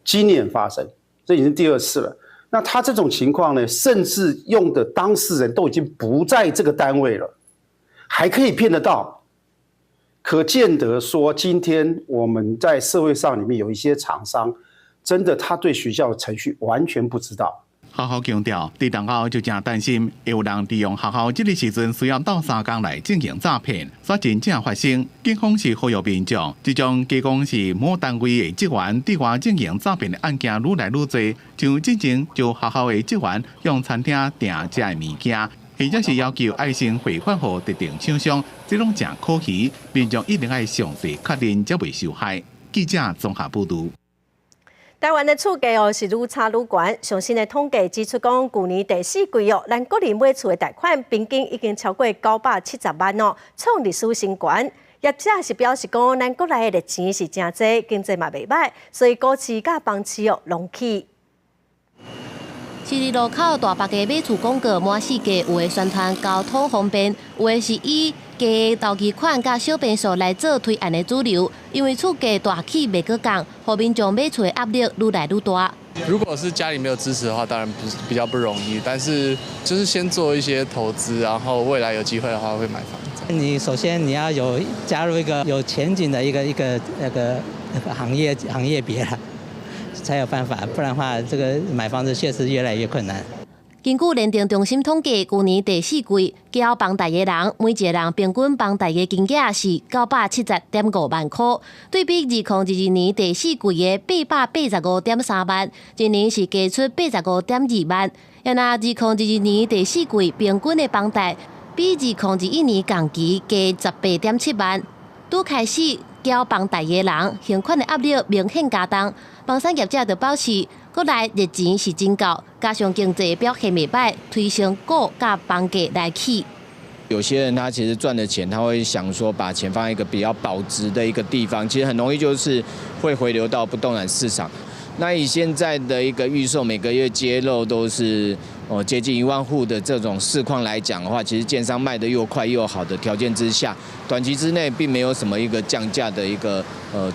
Speaker 12: 今年發生，這已經是第二次了。那他這種情況呢，甚至用的當事人都已經不在這個單位了，還可以騙得到，可見得說，今天我們在社會上裡面有一些廠商，真的他對學校的程序完全不知道。
Speaker 13: 學校強調，地震後就誠擔心，會有人利用學校這个時陣需要鬥相共來進行詐騙，煞真正發生。警方是呼籲民眾，這種假講是某單位的職員對外進行詐騙的案件愈來愈濟，像之前就學校的職員向餐廳訂食的物件，或者是要求愛先匯款予特定廠商，這攏誠可疑，民眾一定愛詳細確認，才袂受害。記者綜合報導。
Speaker 2: 台灣的厝價哦是愈炒愈懸，上新的統計指出講，舊年第四季哦，咱國人買厝的貸款平均已經超過970萬哦，創歷史新高。業者是表示講，咱國內的熱錢是誠濟，經濟嘛袂䆀，所以股市佮房市哦攏起。
Speaker 14: 十字路口大白的買厝廣告滿四界，有的宣傳交通方便，有的是以低頭期款佮小坪數來做推案的主流。因為厝價大起袂閣降，予民眾買厝的壓力愈來愈大。
Speaker 15: 如果是家裡沒有支持的話，當然不是比較不容易。但是就是先做一些投資，然後未來有機會的話會買房子。
Speaker 17: 你首先你要有加入一個有前景的一個行業別啦。
Speaker 16: 才有辦法，不然的話，這個買房子確實越來越困難。
Speaker 14: 根據聯電中心統計，舊年第四季繳房貸的人，每一个人平均房貸的金額是970.5萬箍，對比2022年第四季的885.3萬，今年是加出85.2萬。若2022年第四季平均的房貸，比2021年同期加18.7萬。拄開始繳房貸的人，還款的壓力明顯加重。房產業者就表示，國內熱錢是真夠，加上經濟表現袂䆀，推升股佮房價來起。
Speaker 17: 有些人他其實賺的錢，他會想說把錢放在一個比較保值的一個地方，其實很容易就是會回流到不動產市場。那以現在的一個預售，每個月揭露都是哦接近1萬戶的這種市況來講的話，其實建商賣得又快又好的條件之下，短期之內並沒有什麼一個降價的一個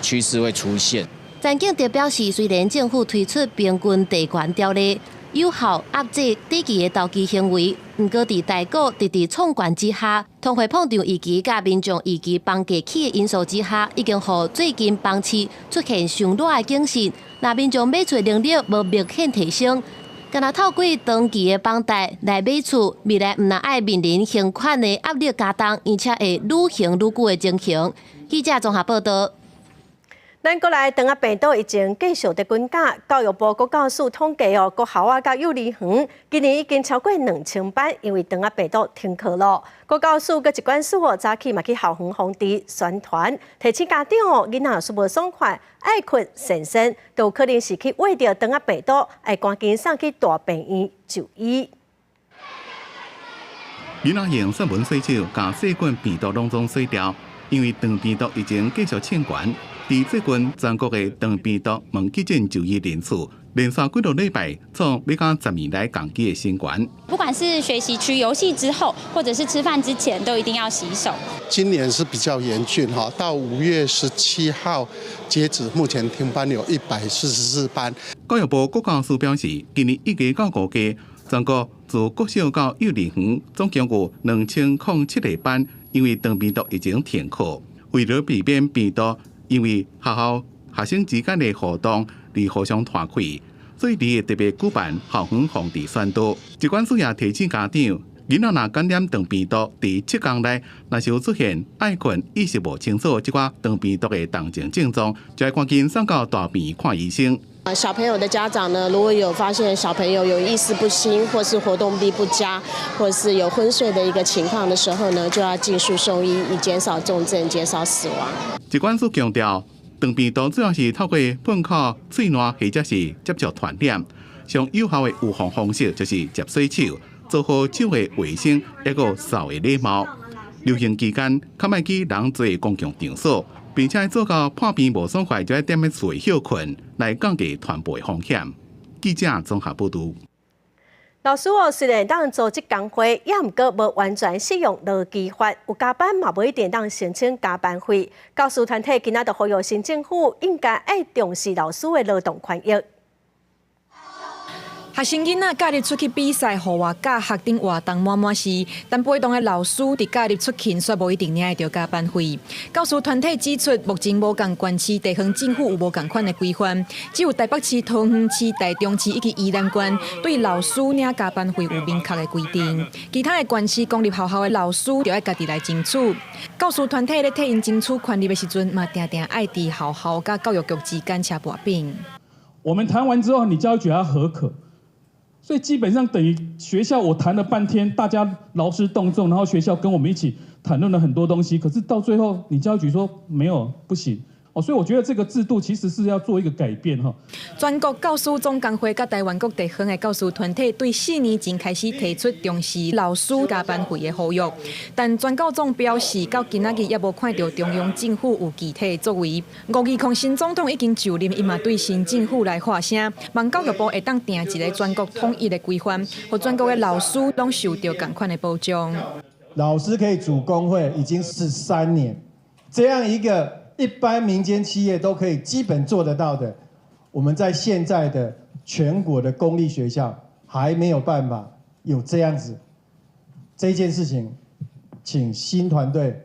Speaker 17: 趨勢會出現。
Speaker 14: 陳景德表示，雖然政府推出平均地權條例，有效遏制短期的投機行為，毋過佇台股直直創懸之下，通貨膨脹預期佮民眾預期房價起的因素之下，已經予最近房市出現傷熱的景勢。若民眾買厝能力無明顯提升，干焦透過長期的房貸來買厝，未來毋但愛面臨還款的壓力加重，而且會愈還愈久的情形。記者綜合報道。
Speaker 2: 咱國內腸仔病毒疫情繼續佇滾價，教育部國教署統計哦，國校啊佮幼兒園今年已經超過2000班因為腸仔病毒停課咯。國教署佮疾管署哦，早起嘛去校園防治宣傳，提醒家長哦，囡仔若是無爽快、愛睏、糝糝，都有可能是去秽著腸仔病毒，愛趕緊送去大病院就醫。
Speaker 13: 囡仔用算盤洗手，共細菌病毒攏總洗掉，因為腸病毒疫情繼續衝懸。佇最近全國的腸病毒問急診就醫人次，連續幾個禮拜創欲甲10年來同期的新懸。
Speaker 18: 不管是學習區遊戲之後，或者是吃飯之前，都一定要洗手。
Speaker 19: 今年是比較嚴峻哈，到5月17號截止，目前停班有144班。
Speaker 13: 教育部國教署表示，今年1月到5月，全國自國小到幼兒園總共有2007個班，因為腸病毒疫情停課。為了避免病毒因為學校學生之間的互動而互相傳開，所以會特別舉辦校園防治宣導。疾管署也提醒家長，囡仔若感染腸病毒，佇7天內若是有出現愛睏、意識無清楚這寡腸病毒的重症症狀，就愛趕緊送到大病院看醫生。
Speaker 20: 小朋友的家長呢，如果有發現小朋友有意識不清，或是活動力不佳，或是有昏睡的一個情況的時候呢，就要盡速送醫，以減少重症、減少死亡。
Speaker 13: 疾管署強調，腸病毒主要是透過糞口、喙瀾或者是接觸傳染。上有效的預防方式就是捷洗手，做好手的衛生，抑閣掃的禮貌。流行期間，較莫去人濟的公共場所，並且做到破病無爽快就愛踮佇厝內歇睏，來降低傳播的風險。記者綜合報導。
Speaker 2: 老師哦，雖然當組織工會，也毋過無完全適用勞基法，有加班嘛無一定當申請加班費。教師團體今仔就呼籲新政府應該愛重視老師的勞動權益。
Speaker 21: 學生囡仔假日出去比賽、戶外教學等活動滿滿時，但陪同的老師佇假日出勤，卻無一定領會著加班費。教師團體指出，目前無仝縣市地方政府有無仝款的規範，只有台北市、桃園市、台中市以及宜蘭縣對老師領加班費有明確的規定。其他的縣市公立學校的老師就愛家己來爭取。教師團體咧替𪜶爭取權利的時陣，嘛定定愛佇學校佮教育局之間車薄餅。
Speaker 22: 我們談完之後，你教育局要核可。所以基本上等於學校我談了半天，大家勞師動眾，然後學校跟我們一起談論了很多東西，可是到最後你教育局說沒有不行哦，所以我覺得這個制度其實是要做一個改變哈。
Speaker 21: 全國教師總工會佮台灣各地方的教師團體對4年前開始提出重視老師加班費的呼籲，但全教總表示到今仔日猶無看著中央政府有具體的作為。520新總統已經就任，伊嘛對新政府來發聲，望教育部會當訂一個全國統一的規範，予全國的老師攏受著仝款的保障。
Speaker 23: 老師可以組工會已經是3年，這樣一個一般民間企業都可以基本做得到的，我們在現在的全國的公立學校還沒有辦法有這樣子這件事情，請新團隊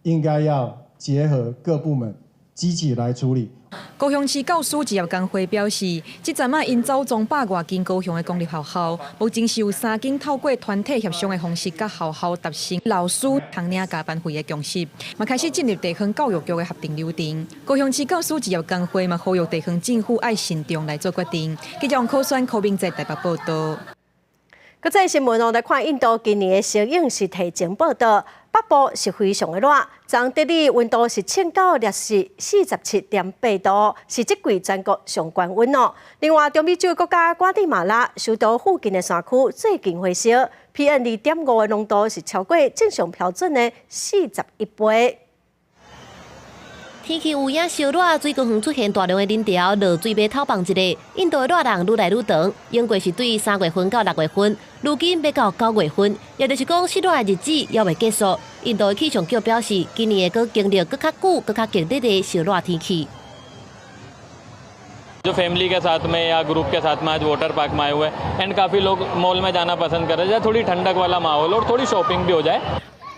Speaker 23: 應該要結合各部門機器來處理。
Speaker 21: 高雄市教師職業工會表示，這陣仔𪜶走樁百外間高雄的公立學校，目前是有三間透過團體協商的方式，佮學校達成老師通領加班費的共識，嘛開始進入地方教育局的核定流程。高雄市教師職業工會嘛呼籲地方政府愛慎重來做決定。記者王可選、柯明哲台北報道。
Speaker 2: 國際新聞哦，來看印度今年的攝影是提前報道，北部是非常的熱，昨德里溫度是衝到攝氏47.8度，是這季全國上懸溫哦。另外，中美洲國家瓜地馬拉首都附近的山區最近火燒，PM 2.5的濃度是超過正常標準的41倍。
Speaker 14: 天氣有影燒熱，水果園出現大量的人潮，落水欲透放一下。印度的熱浪愈來愈長，永過是對3月份到6月份，如今欲到9月份，也就是講濕熱的日子猶未結束。印度的氣象局表示，今年會閣經歷閣較久、閣較激烈的燒熱天氣。
Speaker 1: जो फैमिली के साथ में या ग्रुप के साथ में आज वाटर पार्क में आए हुए हैं एंड काफ़ी लोग मॉल में जाना पसंद कर रहे हैं, थोड़ी ठंडक वाला माहौल और थोड़ी शॉपिंग भी हो जाए。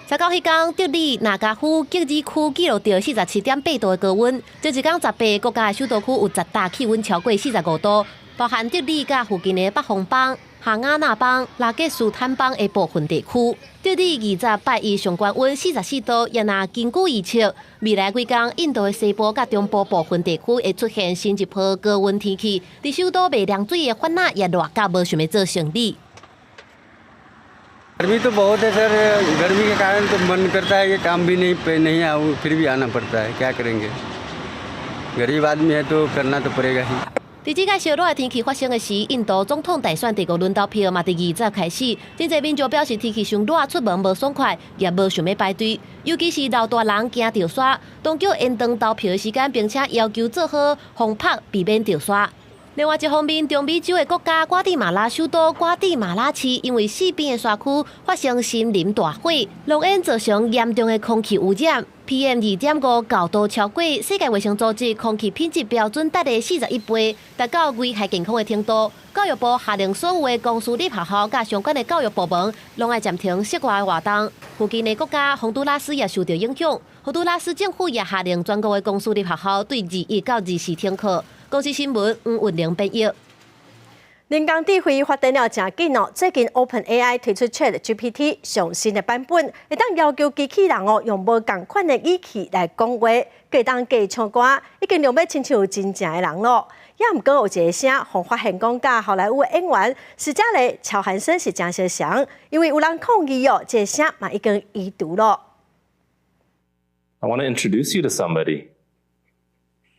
Speaker 14: 十九彼工，德里納加夫吉爾區記錄著47.8度的高溫，這一工18個國家的首都區有10搭氣溫超過45度，包含德里佮附近的北方邦、哈瓦那邦、拉傑斯坦邦的部分地區。德里20拜一上懸溫44度，也若根據預測，未來幾工印度的西部佮中部部分地區會出現新一波高溫天氣，佇首都袂涼水的法納也熱甲無想欲做生理。
Speaker 3: गर्मी तो बहुत है सर। गर्मी के कारण तो मन करता है कि काम भी नहीं पे नहीं आऊँ, फिर भी आना पड़ता है। क्या करेंगे, गरीब आदमी है तो करना तो पड़ेगा ही。
Speaker 14: 佇這个燒熱的天氣發生的時，印度總統大選第五輪投票嘛佇20開始。真濟民眾表示天氣傷熱，出門無爽快，也無想欲排隊。尤其是老大人驚著沙，當局延長投票的時間，並且要求做好防曝，避免著沙。另外一方面，中美洲的國家瓜地馬拉首都瓜地馬拉市，因為四邊的山區發生森林大火，濃煙造成嚴重的空氣污染，PM 2.5高度超過世界衛生組織空氣品質標準達的41倍，達到危害健康的程度。教育部下令所有的公私立學校佮相關的教育部門，攏愛暫停室外活動。附近的國家洪都拉斯也受到影響，洪都拉斯政府也下令全國的公私立學校對21到24停課。公視新聞黃雲玲編譯。
Speaker 2: 人工智慧發展了誠緊哦，最近 OpenAI 推出 ChatGPT 上新的版本，會當要求機器人哦用無仝款的語氣來講話，會當加唱歌，已經用欲親像真正的人囉。也毋過有一个聲，予發現講佮好萊塢演員史嘉蕾·喬韓森是誠相像，因為有人抗議哦，這个聲嘛已經移除囉。
Speaker 4: I want to introduce you to somebody.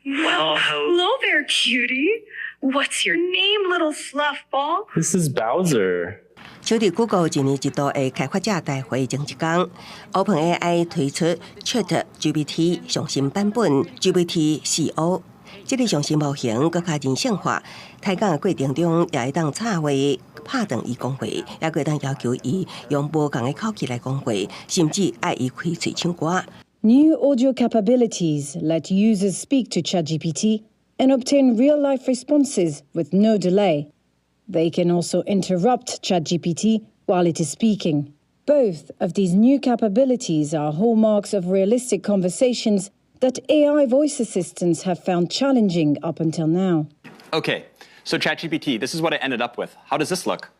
Speaker 6: Well, hello there, cutie. What's your name, little fluff ball?
Speaker 4: This is Bowser.
Speaker 7: 就佇 Google 一年一度的開發者大會前一工，OpenAI 推出 ChatGPT 上新版本 GPT-4o，這个上新模型閣較人性化，開講的過程中也會當插話拍斷伊講話，也會當要求伊用無仝的口氣來講話，甚至愛伊開喙唱歌。
Speaker 8: New audio capabilities let users speak to ChatGPT and obtain real-life responses with no delay. They can also interrupt ChatGPT while it is speaking. Both of these new capabilities are hallmarks of realistic conversations that AI voice assistants have found challenging up until now.
Speaker 24: Okay, so ChatGPT, this is what I ended up with. How does this look?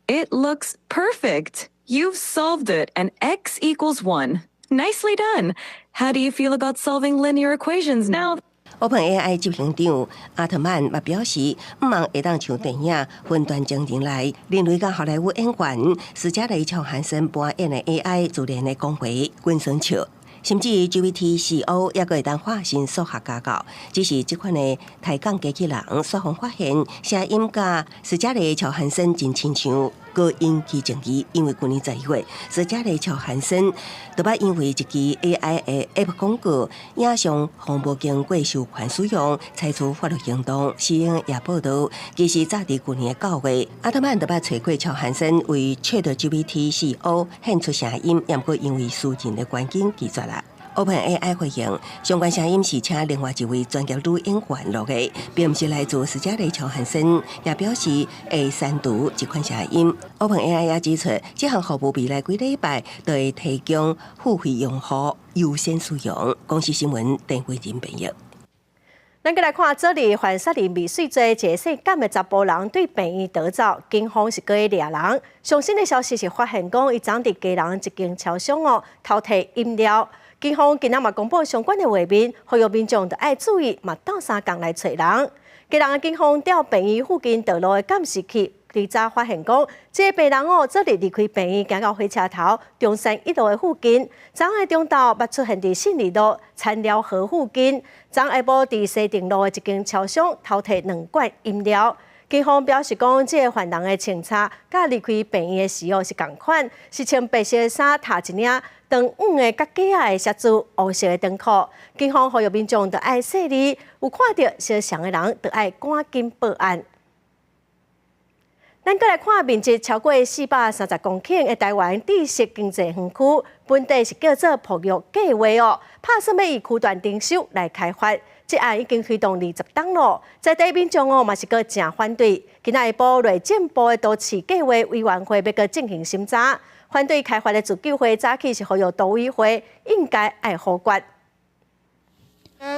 Speaker 25: It looks perfect. You've solved it, and x equals 1. Nicely done. How do you feel about solving linear equations now?
Speaker 7: OpenAI 執行長阿特曼嘛表示，毋望會當像電影《雲端情人》內，人類佮好萊塢演員斯嘉麗·喬韓森扮演的 AI 自然的講話滾耍笑，甚至 GPT-4o 也閣會當化身數學家教。只是這款的抬槓機器人，煞予發現聲音佮斯嘉麗·喬韓森真親像，閣引起爭議。因為去年11月，斯嘉麗·喬韓森就捌因為一支 AI 的 App 廣告影像予無經過授權使用，採取法律行動。CNN 也報道，其實早佇去年的9月，阿特曼就捌揣過喬韓森為 ChatGPT-4o 獻出聲音，毋過因為私人的關係拒絕啦。OpenAI 回應，相關聲音是請另外一位專業女演員錄的，並毋是來自斯嘉麗喬漢森，也表示會刪除這款聲音。OpenAI 也指出，這項服務未來幾禮拜就會提供付費用戶優先使用。公視新聞鄧慧仁編譯。
Speaker 2: 咱閣來看，昨日犯殺人未遂罪，一个姓甘的查埔人對病院逃走，警方是閣咧掠人。上新的消息是發現講，伊昨佇基隆一間超商哦偷提飲料。警方今仔嘛公布相關的畫面，呼籲民眾著愛注意，嘛鬥相共來揣人。基隆的警方調病院附近道路的監視器，調查發現講，這个病人哦，昨日離開病院，行到火車頭中山一路的附近，昨昏中晝捌出現佇信義路田寮河附近，昨下晡佇西定路的一間超商偷提兩罐飲料。警方表示講，這個犯人的穿著佮離開病院的時候是仝款，是穿白色衫，套一領長黃的佮格仔的寫字烏色的長褲。警方呼籲民眾著愛細膩，有看著相像的人，著愛趕緊報案。咱閣來看面積超過430公頃的台灣知識經濟園區，本底是叫做璞玉計畫哦，拍算欲以區段徵收來開發。這案已經推動20冬咯，在地民眾哦嘛是閣誠反對。今仔下晡內政部的都市計畫委員會欲閣進行審查，反對開發的自救會早起是呼籲都委會應該愛否決。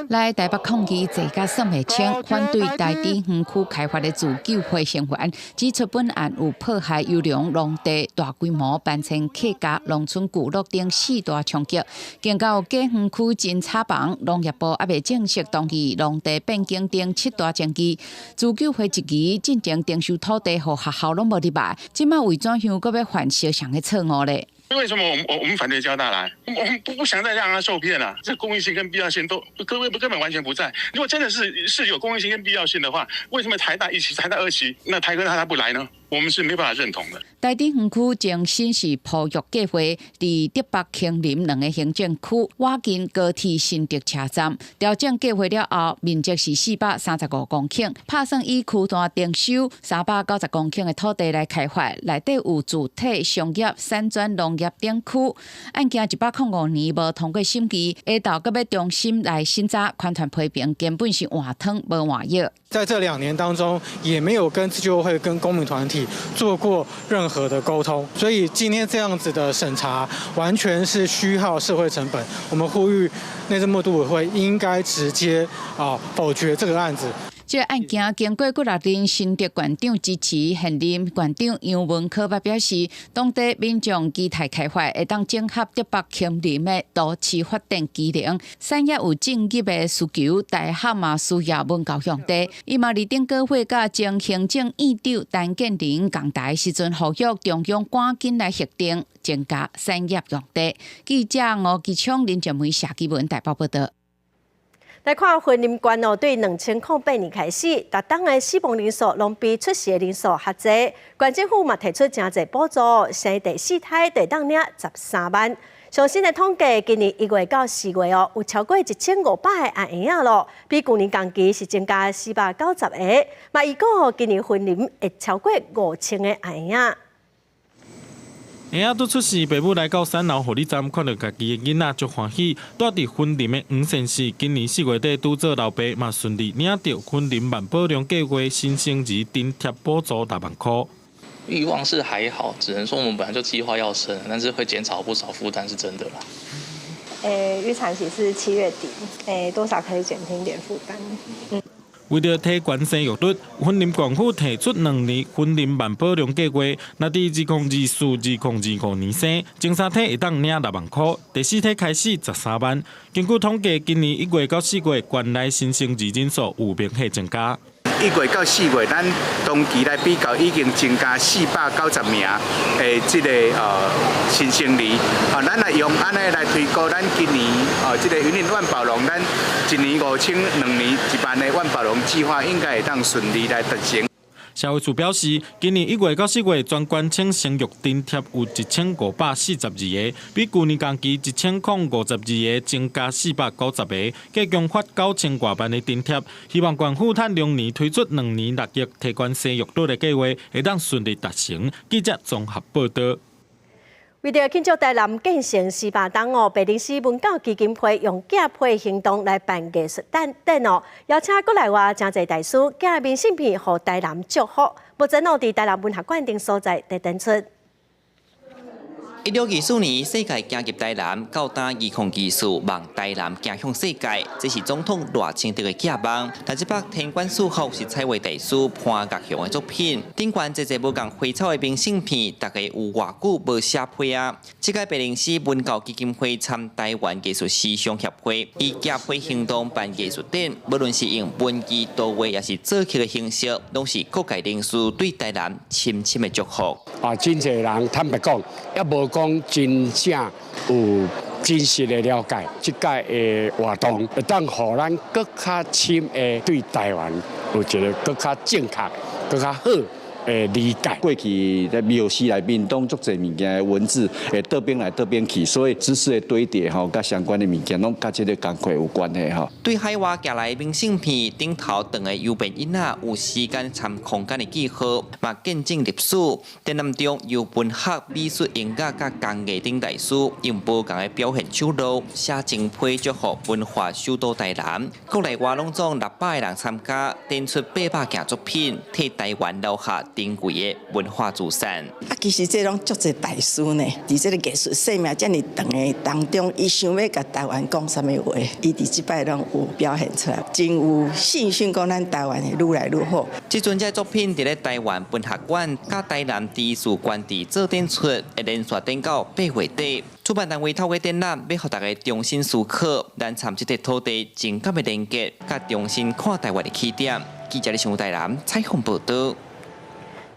Speaker 5: 來台北抗議坐甲算袂清，反對台知園區開發的自救會成員指出，本案有破壞優良農地、大規模搬遷客家農村聚落等四大衝擊。警告假園區真炒房，農業部猶未正式同意農地變更等七大爭議。自救會質疑進前徵收土地予學校攏無入來，這馬為怎樣閣欲犯相仝的錯誤咧？
Speaker 9: 為什麼我們反對交大來？我們不想再讓他受騙了。這公益性跟必要性都根本完全不在。如果真的是有公益性跟必要性的話，為什麼台大一期、台大二期，那台科大他不來呢？我們是沒辦法認同的。
Speaker 5: 台知園區前身是璞玉計畫，佇竹北、芎林兩个行政區，倚近高鐵新竹車站。調整計劃了後，面積是435公頃，拍算以區段徵收390公頃的土地來開發，內底有住宅、商業、產專、農業等區。案件105年無通過審議，下晝閣欲重新來審查，環團批評根本是換湯無換藥。
Speaker 10: 在這2年當中，也沒有跟自救會、跟公民團體做過任何的溝通，所以今天這樣子的審查完全是虛耗社會成本。我們呼籲內政部都委會應該直接否決這個案子。
Speaker 5: 這個案件經過幾若任新竹縣長支持，現任縣長楊文科表示，當地民眾期待開發會當整合竹北芎林的都市發展機能，產業有進入的需求，大學嘛需要文教用地。伊嘛佇頂個月佮前行政院長陳建仁仝台時陣，呼籲中央趕緊來核定增加產業用地。記者吳吉昌、林靜梅、謝基文台北報導。
Speaker 2: 來看雲林縣哦，對2008年開始，逐冬的死亡人數攏比出世的人數較濟。縣政府嘛提出誠濟補助，生第四胎會當領13萬。上新的統計，今年1月到4月哦，有超過1500個阿嬰仔咯，比舊年同期是增加490個。嘛，預估今年雲林會超過5000個阿嬰仔。
Speaker 11: 嬰仔拄出世，爸母來到產後護理站，看著家己的囡仔足歡喜。蹛佇雲林的黃先生，今年4月底拄做老爸，嘛順利領著雲林萬寶龍計畫新生兒津貼補助6萬箍。
Speaker 12: 欲望是還好，只能說我們本來就計劃要生，但是會減少不少負擔，是真的啦。
Speaker 26: 欸，預產期是7月底，欸，多少可以減輕點負擔。嗯。
Speaker 11: 為著提懸生育率，雲林縣府提出兩年雲林萬寶龍計劃，若佇2024、2025年生，前三胎會當領6萬箍，第四胎開始13萬。根據統計，今年1月到4月，縣內新生兒人數有明顯增加。
Speaker 27: 1月到4月，咱同期來比較已經增加490名的這个新生兒。啊，咱來用按呢來推估，咱今年哦這个雲林萬寶龍，咱一年5000，2年1萬的萬寶龍計劃應該會當順利來達成。
Speaker 11: 社會處表示，今年1月到4月，全縣請生育津貼有1542個，比舊年同期1052個增加490個，計共發9000外萬的津貼。希望縣府趁龍年推出兩年6億提懸生育率的計劃，會當順利達成。記者綜合報導。
Speaker 2: 為著慶祝台南建成400冬哦，白靈市文教基金會用寄批行動來辦藝術展展哦，邀請國內外誠濟大師寄明信片予台南祝福。目前哦，佇台南文學館等所在佇展出。
Speaker 13: 1924年，世界行入台南，到今2024，望台南行向世界，這是總統賴清德的寄望。但這幅天關賜福是彩畫大師潘岳雄的作品。頂懸濟濟無仝花草的明信片，大家有偌久無寫批啊？這屆白靈市文教基金會參台灣藝術時尚協會，以寄批行動辦藝術展，無論是用文字、圖畫，抑是作曲的形式，攏是各界人士對台南深深的祝福。
Speaker 15: 啊，真濟人坦白講，猶無講真正有真實的了解，這屆的活動會當予咱閣較深的對台灣有一個閣較正確、閣較好的理解。
Speaker 16: 過去佇廟寺內面，攏足濟物件的文字會倒邊來倒邊去，所以知識的堆疊吼，佮相關的物件攏佮這個工課有關係吼。
Speaker 13: 對海外寄來明信片頂頭長的郵便印仔，有時間參空間的記號，嘛見證歷史。展覽中由文學、美術、音樂佮工藝等大師用無仝的表現手路，寫情批祝福文化首都台南。國內外攏總600個人參加，展出800件作品，替台灣留下珍貴的文化資產。
Speaker 17: 啊，其實這攏足濟大師呢，佇這個藝術生命遮爾長的當中，伊想欲共台灣講啥物話，伊佇這擺攏有表現出來，真有信心講咱台灣會愈來愈好。
Speaker 13: 這陣這作品佇咧台灣文學館佮台南知事官邸做展出，會連續展到8月底。主辦單位透過展覽，欲予大家重新思考，咱參這塊土地情感的連結，佮重新看台灣的起點。記者李新台南採訪報導。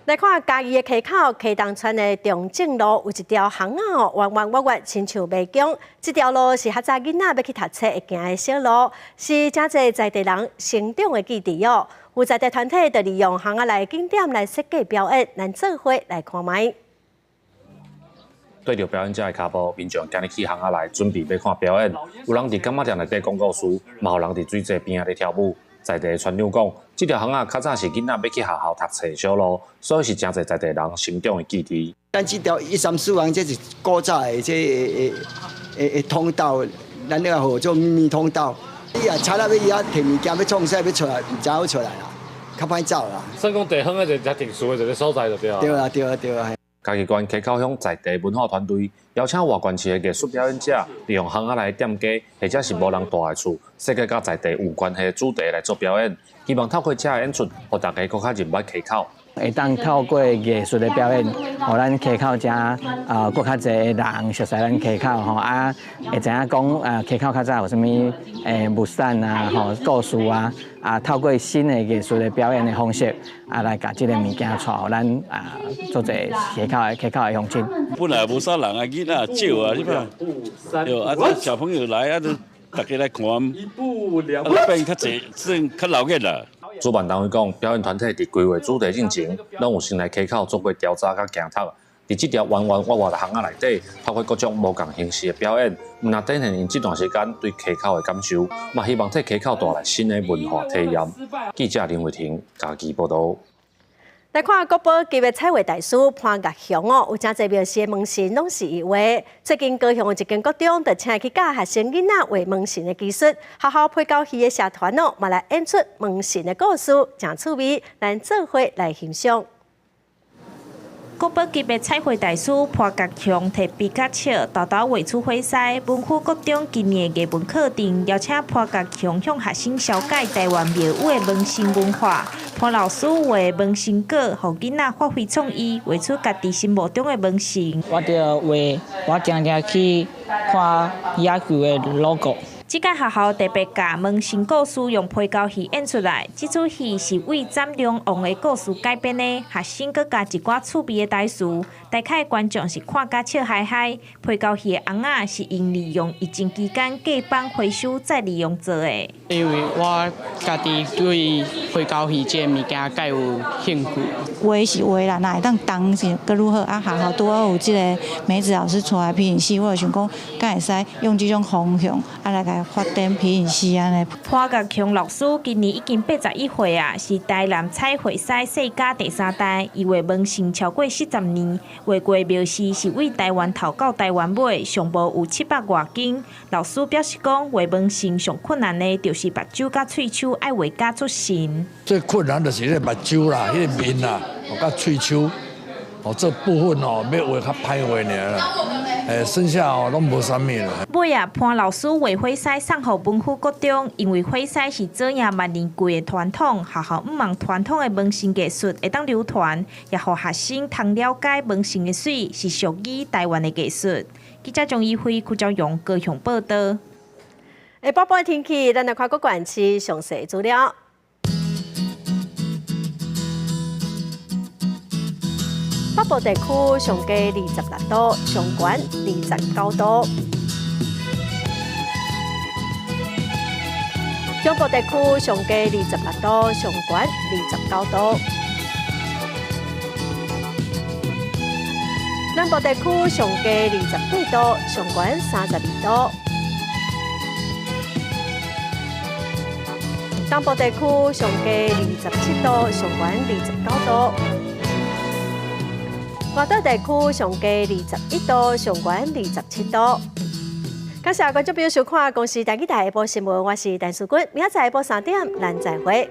Speaker 2: 來看嘉義的溪口溪東村的中正路有一條巷仔哦，彎彎彎彎，親像迷宮。這條路是較早囡仔欲去讀冊會行的小路，是誠濟在地人成長的記憶哦。有在地團體就利用巷仔內景點來設計表演，咱做伙來看覓。
Speaker 4: 對著表演者的跤步，民眾今日去巷仔內準備欲看表演。有人佇柑仔店內底講故事，嘛有人佇水濟邊仔咧跳舞。在地的村長講，這條巷仔較早是囡仔欲去學校讀冊的小路，所以是誠濟在地人成長的記憶。
Speaker 18: 咱這條一三四巷，這是古早的這个通道，咱那個號做秘密通道。你若賊仔欲去遐提物件，欲創啥欲出來，毋知影欲出來啦，較歹走啦。
Speaker 4: 算講地方的一個特殊的一個所在就對啊。
Speaker 18: 對啊，對啊，對啊。
Speaker 4: 嘉義縣溪口鄉在地文化團隊邀請外縣市的藝術表演者，利用巷仔內店家或者是無人蹛的厝，設計佮在地有關係的主題來做表演，希望透過這個演出，予大家閣較認捌溪口。
Speaker 19: 會當透過藝術的表演，予咱溪口遮啊，閣較濟人熟悉咱溪口吼啊，會知影講啊，溪口較早有啥物物產啊，吼故事啊，啊透過新的藝術的表演的方式啊，來共這个物件帶予咱啊，做者溪口的鄉親。
Speaker 20: 本來無啥人啊，囡仔少啊，你看，對啊，小朋友來啊，就大家來看，啊，變較濟，算較鬧熱啦。
Speaker 4: 主辦單位講，表演團體佇規劃主題進前，攏有先來溪口做過調查佮行讀。佇這條彎彎彎彎的巷仔內底，透過各種無仝形式的表演，毋但展現𪜶這段時間對溪口的感受，嘛希望替溪口帶來新的文化體驗。記者林慧婷嘉義報導。
Speaker 2: 來看國寶級的彩畫大師潘岳雄哦，有誠濟廟寺的門神攏是伊畫。最近高雄的一間國中就請伊去教學生囡仔畫門神的技術，學校皮膠戲的社團哦，嘛來演出門神的故事，誠趣味，咱做伙來欣賞。
Speaker 28: 國寶級的彩畫大師潘國雄提筆佮尺，沓沓畫出火災。文湖國中今年的藝文課程邀請潘國雄向學生紹介台灣廟宇的門神文化。潘老師畫門神稿，予囡仔發揮創意，畫出家己心目中的門神。
Speaker 29: 我著畫，我定定去看野球的 logo。
Speaker 28: 這間學校特別共門神故事用皮膠戲演出來，這齣戲是為斬龍王的故事改編的，學生閣加一寡趣味的台詞，台下觀眾是看甲笑嗨嗨。皮膠戲的尪仔是𪜶利用疫情期間隔板回收再利用做的。
Speaker 29: 因為我家己對皮膠戲這个物件較有興趣。
Speaker 30: 畫是畫啦，若會當動是閣愈好。啊，學校拄好有這个梅子老師帶來皮影戲，我就想講，敢會使用這種方向啊來共來發展皮影戲按呢。
Speaker 28: 潘國強老師今年已經81歲啊，是台南彩繪師世家第三代。伊畫紋身超過40年，畫過廟寺是為台灣頭到台灣尾，上無有700外間。老師表示講，畫紋身上困難的，就是目睭佮喙鬚愛畫甲出神。
Speaker 1: 最困難就是彼個目睭啦，彼個面啦，佮喙鬚，哦，這部分哦，欲畫較歹畫爾啦。剩下哦攏無啥物啦。
Speaker 28: 尾啊，潘老師畫火獅送予文虎國中，因為火獅是祖爺萬年貴的傳統，學校向望傳統的紋身藝術會當流傳，也予學生通了解紋身的媠是屬於台灣的藝術。記者張怡輝、柯昭榮高雄報道。
Speaker 2: 下晡的天氣，咱來看各縣市詳細資料。北部地區上低26度，上懸29度；中部地區上低26度，上懸29度；南部地區上低28度，上懸32度；東部地區上低27度，上懸29度。外島地區上低21度，上懸27度。感謝觀眾朋友收看《公視台語台下晡新聞》，我是陳淑君，明仔載下晡3點，咱再會。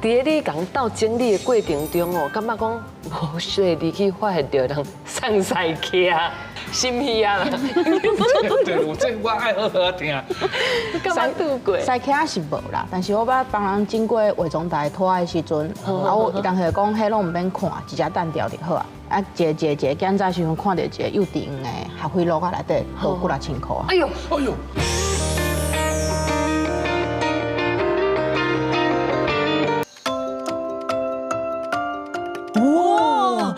Speaker 3: 佇咧你共鬥整理的過程中哦，感覺講無細膩去發現著人送屎客，心虛啊啦。
Speaker 6: 對，有這我愛好好聽。
Speaker 3: 感覺拄過。
Speaker 8: 屎客是無啦，但是我捌幫人經過化妝台拖的時陣，啊，我伊當時講，彼攏毋免看，直接擲掉就好啊。啊，一个一个一个檢查時陣，看著一個幼稚園的學費簿仔內底，倒幾若千箍啊。
Speaker 6: 哎喲，哎喲。
Speaker 14: 哇！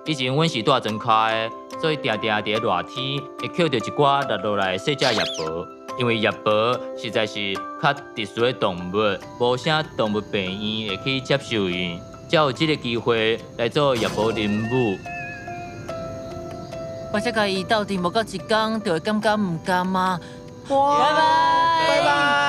Speaker 14: 以前阮是蹛庄跤的，所以定定佇咧熱天會抾著一寡落落來的細隻葉婆，因為葉婆實在是較特殊的動物，無啥動物病院會去接受𪜶，才有這个機會來做葉婆林母。
Speaker 21: 我才共伊鬥陣無夠一工，就會感覺毋甘啊！
Speaker 22: 哇！拜拜！拜拜！